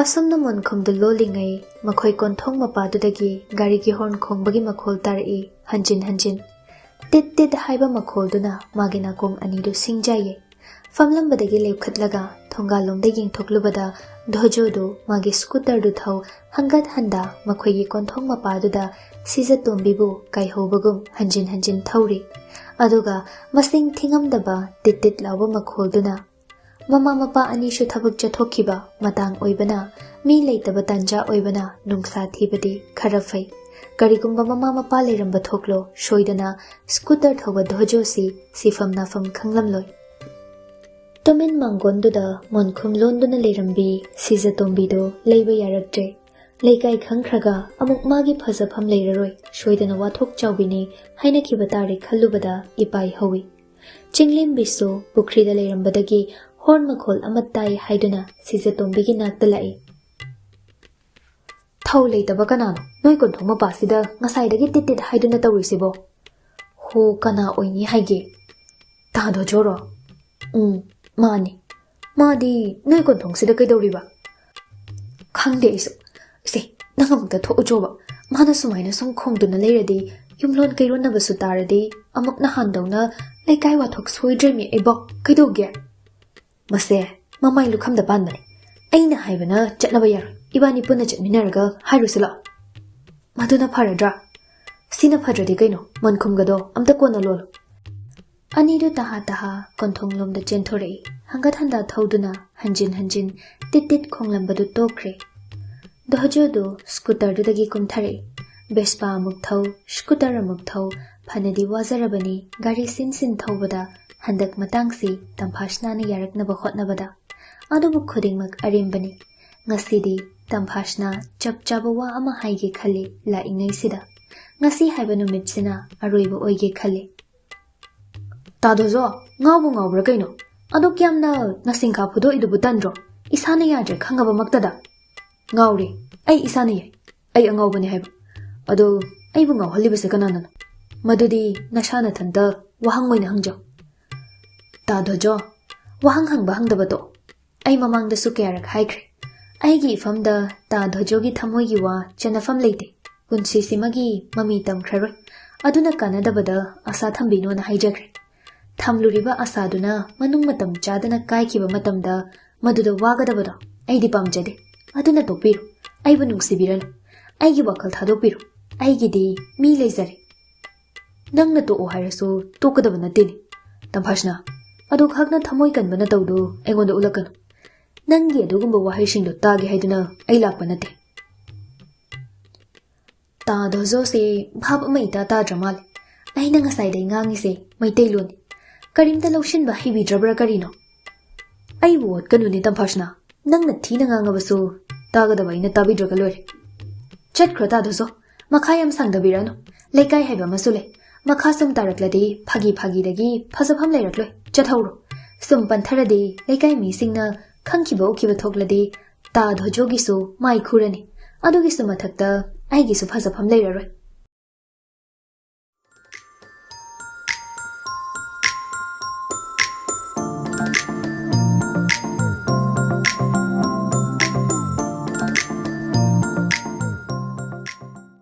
ꯑꯁꯨꯝꯅ ꯃꯣꯟꯈꯨꯝꯗꯨ ꯂꯣꯜꯂꯤꯉꯩ ꯃꯈꯣꯏ ꯀꯣꯟꯊꯣꯡ ꯃꯄꯥꯗꯨꯗꯒꯤ ꯒꯥꯔꯤꯒꯤ ꯍꯣꯔꯟ ꯈꯣꯡꯕꯒꯤ ꯃꯈꯣꯜ ꯇꯥꯔꯛꯏ, ꯍꯟꯖꯤꯟ ꯍꯟꯖꯤꯟ꯫ ꯇꯤꯠ ꯇꯤꯠ ꯍꯥꯏꯕ ꯃꯈꯣꯜꯗꯨꯅ ꯃꯥꯒꯤ ꯅꯥꯀꯣꯡ ꯑꯅꯤꯗꯨ ꯁꯤꯡꯖꯥꯏꯌꯦ꯫ ꯐꯝꯂꯝꯕꯗꯒꯤ ꯂꯦꯞꯈꯠꯂꯒ ꯊꯣꯡꯒꯥꯜꯂꯣꯝꯗ ꯌꯦꯡꯊꯣꯛꯂꯨꯕꯗ ꯙꯣꯖꯣꯗꯨ ꯃꯥꯒꯤ ꯁ꯭ꯀꯨꯇꯔꯗꯨ ꯊꯧ ꯍꯪꯒꯠ ꯍꯟꯗ ꯃꯈꯣꯏꯒꯤ ꯀꯣꯟꯊꯣꯡ ꯃꯄꯥꯗꯨꯗ ꯁꯤꯖꯇꯣꯝꯕꯤꯕꯨ ꯀꯥꯏꯍꯧꯕꯒꯨꯝ ꯍꯟꯖꯤꯟ ꯍꯟꯖꯤꯟ ꯊꯧꯔꯤ꯫ ꯑꯗꯨꯒ ꯃꯁꯤꯡ ꯊꯤꯉꯝꯗꯕ ꯇꯤꯠ ꯇꯤꯠ ꯂꯥꯎꯕ ꯃꯈꯣꯜꯗꯨꯅ ꯃꯃꯥ ꯃꯄꯥ ꯑꯅꯤꯁꯨ ꯊꯕꯛ ꯆꯠꯊꯣꯛꯈꯤꯕ ꯃꯇꯥꯡ ꯑꯣꯏꯕꯅ, ꯃꯤ ꯂꯩꯇꯕ ꯇꯥꯟꯖꯥ ꯑꯣꯏꯕꯅ ꯅꯨꯡꯁꯥ ꯊꯤꯕꯗꯤ ꯈꯔ ꯐꯩ꯫ ꯀꯔꯤꯒꯨꯝꯕ ꯃꯃꯥ ꯃꯄꯥ ꯂꯩꯔꯝꯕ ꯊꯣꯛꯂꯣ, ꯁꯣꯏꯗꯅ ꯁ꯭ꯀꯨꯇꯔ ꯊꯧꯕ ꯙꯣꯖꯣꯁꯤ ꯁꯤꯐꯝ ꯅꯥꯐꯝ ꯈꯪꯂꯝꯂꯣꯏ꯫ ꯇꯨꯃꯤꯟ ꯃꯥꯡꯒꯣꯟꯗꯨꯗ ꯃꯣꯟꯈꯨꯝ ꯂꯣꯟꯗꯨꯅ ꯂꯩꯔꯝꯕꯤ ꯁꯤꯖꯇꯣꯝꯕꯤꯗꯨ ꯂꯩꯕ ꯌꯥꯔꯛꯇ꯭ꯔꯦ꯫ ꯂꯩꯀꯥꯏ ꯈꯪꯈ꯭ꯔꯒ ꯑꯃꯨꯛ ꯃꯥꯒꯤ ꯐꯖꯐꯝ ꯂꯩꯔꯔꯣꯏ, ꯁꯣꯏꯗꯅ ꯋꯥꯊꯣꯛ ꯆꯥꯎꯕꯤꯅꯤ ꯍꯥꯏꯅꯈꯤꯕ ꯇꯥꯔꯦ ꯈꯜꯂꯨꯕꯗ ꯏꯄꯥꯏ ꯍꯧꯏ꯫ ꯆꯤꯡꯂꯦꯝꯕꯤꯁꯨ ꯄꯨꯈ꯭ꯔꯤꯗ ꯂꯩꯔꯝꯕꯗꯒꯤ ꯍꯣꯔꯟ ꯃꯈꯣꯜ ꯑꯃ ꯇꯥꯏ ꯍꯥꯏꯗꯨꯅ ꯁꯤꯖꯇꯣꯝꯕꯤꯒꯤ ꯅꯥꯛꯇ ꯂꯥꯛꯏ꯫ "ꯊꯧ ꯂꯩꯇꯕ ꯀꯅꯥꯅꯣ ꯅꯣꯏ ꯀꯣꯟꯊꯣꯡ ꯃꯄꯥꯁꯤꯗ ꯉꯁꯥꯏꯗꯒꯤ ꯇꯤꯠ ꯇꯤꯠ ꯍꯥꯏꯗꯨꯅ ꯇꯧꯔꯤꯁꯤꯕꯣ?" "ꯍꯣ, ꯀꯅꯥ ꯑꯣꯏꯅꯤ ꯍꯥꯏꯒꯦ? ꯇꯥ ꯙꯣꯖꯣꯔꯣ?" "ꯎꯝ, ꯃꯥꯅꯤ꯫ ꯃꯥꯗꯤ ꯅꯣꯏ ꯀꯣꯟꯊꯣꯡꯁꯤꯗ ꯀꯩꯗꯧꯔꯤꯕ?" ꯈꯪꯗꯦ ꯑꯩꯁꯨ꯫ ꯁꯦ, ꯅꯪ ꯑꯃꯨꯛꯇ ꯊꯣꯛꯎꯆꯣꯕ꯫ ꯃꯥꯅ ꯁꯨꯃꯥꯏꯅ ꯁꯨꯝ ꯈꯣꯡꯗꯨꯅ ꯂꯩꯔꯗꯤ, ꯌꯨꯝꯂꯣꯟ ꯀꯩꯔꯣꯟꯅꯕꯁꯨ ꯇꯥꯔꯗꯤ, ꯑꯃꯨꯛ ꯅꯍꯥꯟꯗꯧꯅ ꯂꯩꯀꯥꯏ ꯋꯥꯊꯣꯛ ꯁꯣꯏꯗ꯭ꯔꯦꯃꯤ ꯑꯩꯕꯣ꯫ ꯀꯩꯗꯧꯒꯦ? ꯃꯁꯦ ꯃꯃꯥꯏ ꯂꯨꯈꯝꯗ ꯄꯥꯟꯕꯅꯤ꯫ ꯑꯩꯅ ꯍꯥꯏꯕꯅ ꯆꯠꯅꯕ ꯌꯥꯔꯣꯏ꯫ ꯏꯕꯥꯅꯤ ꯄꯨꯟꯅ ꯆꯠꯃꯤꯟꯅꯔꯒ ꯍꯥꯏꯔꯨꯁꯤ ꯂꯥꯛꯑꯣ꯫ ꯃꯗꯨꯅ ꯐꯔꯗ꯭ꯔꯥ? ꯁꯤꯅ ꯐꯗ꯭ꯔꯗꯤ ꯀꯩꯅꯣ? ꯃꯟꯈꯨꯝꯒꯗꯣ ꯑꯝꯇ ꯀꯣꯟꯅ ꯂꯣꯜꯂꯣ꯫ ꯑꯅꯤꯗꯨ ꯇꯍꯥ ꯇꯍꯥ ꯀꯣꯟꯊꯣꯡꯂꯣꯝꯗ ꯆꯦꯟꯊꯣꯔꯛꯏ꯫ ꯍꯪꯒꯠ ꯍꯟꯗ ꯊꯧꯗꯨꯅ ꯍꯟꯖꯤꯟ ꯍꯟꯖꯤꯟ ꯇꯤꯠ ꯇꯤꯠ ꯈꯣꯡꯂꯝꯕꯗꯨ ꯇꯣꯛꯈ꯭ꯔꯦ꯫ ꯗꯣꯍꯖꯣꯗꯨ ꯁ꯭ꯀꯨꯇꯔꯗꯨꯗꯒꯤ ꯀꯨꯝꯊꯔꯛꯏ꯫ ꯕꯦꯁꯄꯥ ꯑꯃꯨꯛ ꯊꯧ, ꯁ꯭ꯀꯨꯇꯔ ꯑꯃꯨꯛ ꯊꯧ, ꯐꯅꯗꯤ ꯋꯥꯖꯔꯕꯅꯤ ꯒꯥꯔꯤ ꯁꯤꯟ ꯁꯤꯟ ꯊꯧꯕꯗ꯫ ꯍꯟꯗꯛ ꯃꯇꯥꯡꯁꯤ ꯇꯝꯐꯥꯁꯅꯥꯅ ꯌꯥꯔꯛꯅꯕ ꯍꯣꯠꯅꯕꯗ꯫ ꯑꯗꯨꯕꯨ ꯈꯨꯗꯤꯡꯃꯛ ꯑꯔꯦꯝꯕꯅꯤ꯫ ꯉꯁꯤꯗꯤ ꯇꯝꯐꯥꯁꯅꯥ ꯆꯞ ꯆꯥꯕ ꯋꯥ ꯑꯃ ꯍꯥꯏꯒꯦ ꯈꯜꯂꯤ ꯂꯥꯛꯏꯉꯩꯁꯤꯗ꯫ ꯉꯁꯤ ꯍꯥꯏꯕ ꯅꯨꯃꯤꯠꯁꯤꯅ ꯑꯔꯣꯏꯕ ꯑꯣꯏꯒꯦ ꯈꯜꯂꯤ꯫ ꯇꯥꯗꯣꯖꯣ, ꯉꯥꯎꯕꯨ ꯉꯥꯎꯕ꯭ꯔꯥ ꯀꯩꯅꯣ? ꯑꯗꯨꯛ ꯌꯥꯝꯅ ꯅꯁꯤꯡꯈꯥ ꯐꯨꯗꯣꯛꯏꯗꯨꯕꯨ ꯇꯟꯗ꯭ꯔꯣ? ꯏꯁꯥꯅ ꯌꯥꯗ꯭ꯔꯦ ꯈꯪꯉꯕꯃꯛꯇꯗ꯫ ꯉꯥꯎꯔꯦ꯫ ꯑꯩ ꯏꯁꯥꯅ ꯌꯥꯏ꯫ ꯑꯩ ꯑꯉꯥꯎꯕꯅꯦ ꯍꯥꯏꯕ꯫ ꯑꯗꯣ ꯑꯩꯕꯨ ꯉꯥꯎꯍꯜꯂꯤꯕꯁꯦ ꯀꯅꯥꯅꯅꯣ? ꯃꯗꯨꯗꯤ ꯅꯁꯥ ꯅꯊꯟꯇ ꯋꯥꯍꯪ ꯑꯣꯏꯅ ꯍꯪꯖꯧ꯫ ꯇꯥꯗꯣꯖꯣ, ꯋꯥꯍꯪ ꯍꯪꯕ ꯍꯪꯗꯕ ꯇꯣꯛꯑꯣ꯫ ꯑꯩ ꯃꯃꯥꯡꯗꯁꯨ ꯀꯌꯥꯔꯛ ꯍꯥꯏꯈ꯭ꯔꯦ, ꯑꯩꯒꯤ ꯏꯐꯝꯗ ꯇꯥ ꯙꯣꯖꯣꯒꯤ ꯊꯃꯣꯏꯒꯤ ꯋꯥ ꯆꯟꯅꯐꯝ ꯂꯩꯇꯦ꯫ ꯄꯨꯟꯁꯤꯁꯤꯃꯒꯤ ꯃꯃꯤ ꯇꯝꯈ꯭ꯔꯔꯣꯏ꯫ ꯑꯗꯨꯅ ꯀꯥꯟꯅꯗꯕꯗ ꯑꯁꯥ ꯊꯝꯕꯤꯅꯣꯅ ꯍꯥꯏꯖꯈ꯭ꯔꯦ꯫ ꯊꯝꯂꯨꯔꯤꯕ ꯑꯁꯥꯗꯨꯅ ꯃꯅꯨꯡ ꯃꯇꯝ ꯆꯥꯗꯅ ꯀꯥꯏꯈꯤꯕ ꯃꯇꯝꯗ ꯃꯗꯨꯗ ꯋꯥꯒꯗꯕꯗꯣ ꯑꯩꯗꯤ ꯄꯥꯝꯖꯗꯦ꯫ ꯑꯗꯨꯅ ꯇꯣꯛꯄꯤꯔꯣ꯫ ꯑꯩꯕꯨ ꯅꯨꯡꯁꯤꯕꯤꯔꯅꯨ꯫ ꯑꯩꯒꯤ ꯋꯥꯈꯜ ꯊꯥꯗꯣꯛꯄꯤꯔꯣ꯫ ꯑꯩꯒꯤꯗꯤ ꯃꯤ ꯂꯩꯖꯔꯦ꯫ ꯅꯪꯅ ꯇꯣꯛꯑꯣ ꯍꯥꯏꯔꯁꯨ ꯇꯣꯛꯀꯗꯕ ꯅꯠꯇꯦꯅꯦ, ꯇꯝꯐꯥꯁꯅꯥ꯫ ꯑꯗꯨꯈꯛꯅ ꯊꯃꯣꯏ ꯀꯟꯕ ꯅꯇꯧꯗꯨ ꯑꯩꯉꯣꯟꯗ ꯎꯠꯂꯛꯀꯅꯨ꯫ ꯅꯪꯒꯤ ꯑꯗꯨꯒꯨꯝꯕ ꯋꯥꯍꯩꯁꯤꯡꯗꯣ ꯇꯥꯒꯦ ꯍꯥꯏꯗꯨꯅ ꯑꯩ ꯂꯥꯛꯄ ꯅꯠꯇꯦ꯫ ꯇꯥ ꯙꯣꯖꯣꯁꯦ ꯚꯥꯞ ꯑꯃ ꯏꯇꯥ ꯇꯥꯗ꯭ꯔ ꯃꯥꯜꯂꯦ꯫ ꯑꯩꯅ ꯉꯁꯥꯏꯗꯩ ꯉꯥꯡꯉꯤꯁꯦ ꯃꯩꯇꯩꯂꯣꯟꯅꯤ꯫ ꯀꯔꯤꯝꯇ ꯂꯧꯁꯤꯟꯕ ꯍꯩꯕꯤꯗ꯭ꯔꯕ꯭ꯔꯥ ꯀꯔꯤꯅꯣ? ꯑꯩꯕꯨ ꯑꯣꯠꯀꯅꯨꯅꯦ, ꯇꯝꯐꯥꯁꯅꯥ꯫ ꯅꯪꯅ ꯊꯤꯅ ꯉꯥꯡꯉꯕꯁꯨ ꯇꯥꯒꯗꯕ ꯑꯩꯅ ꯇꯥꯕꯤꯗ꯭ꯔꯒ ꯂꯣꯏꯔꯦ꯫ ꯆꯠꯈ꯭ꯔꯣ ꯇꯥꯗꯣꯖꯣ, ꯃꯈꯥ ꯌꯥꯝ ꯁꯥꯡꯗꯕꯤꯔꯅꯨ꯫ ꯂꯩꯀꯥꯏ ꯍꯥꯏꯕ ꯑꯃꯁꯨ ꯂꯩ꯫ ꯃꯈꯥ ꯁꯨꯝ ꯇꯥꯔꯛꯂꯗꯤ ꯐꯥꯒꯤ ꯐꯥꯒꯤꯗꯒꯤ ꯐꯖꯐꯝ ꯂꯩꯔꯛꯂꯣꯏ꯫ ꯆꯠꯍꯧꯔꯣ꯫ ꯁꯨꯝ ꯄꯟꯊꯔꯗꯤ ꯂꯩꯀꯥꯏ ꯃꯤꯁꯤꯡꯅ ꯈꯪꯈꯤꯕ ꯎꯈꯤꯕ ꯊꯣꯛꯂꯗꯤ ꯇꯥ ꯙꯣꯖꯣꯒꯤꯁꯨ ꯃꯥꯏ ꯈꯨꯔꯅꯤ꯫ ꯑꯗꯨꯒꯤꯁꯨ ꯃꯊꯛꯇ ꯑꯩꯒꯤꯁꯨ ꯐꯖꯐꯝ ꯂꯩꯔꯔꯣꯏ꯫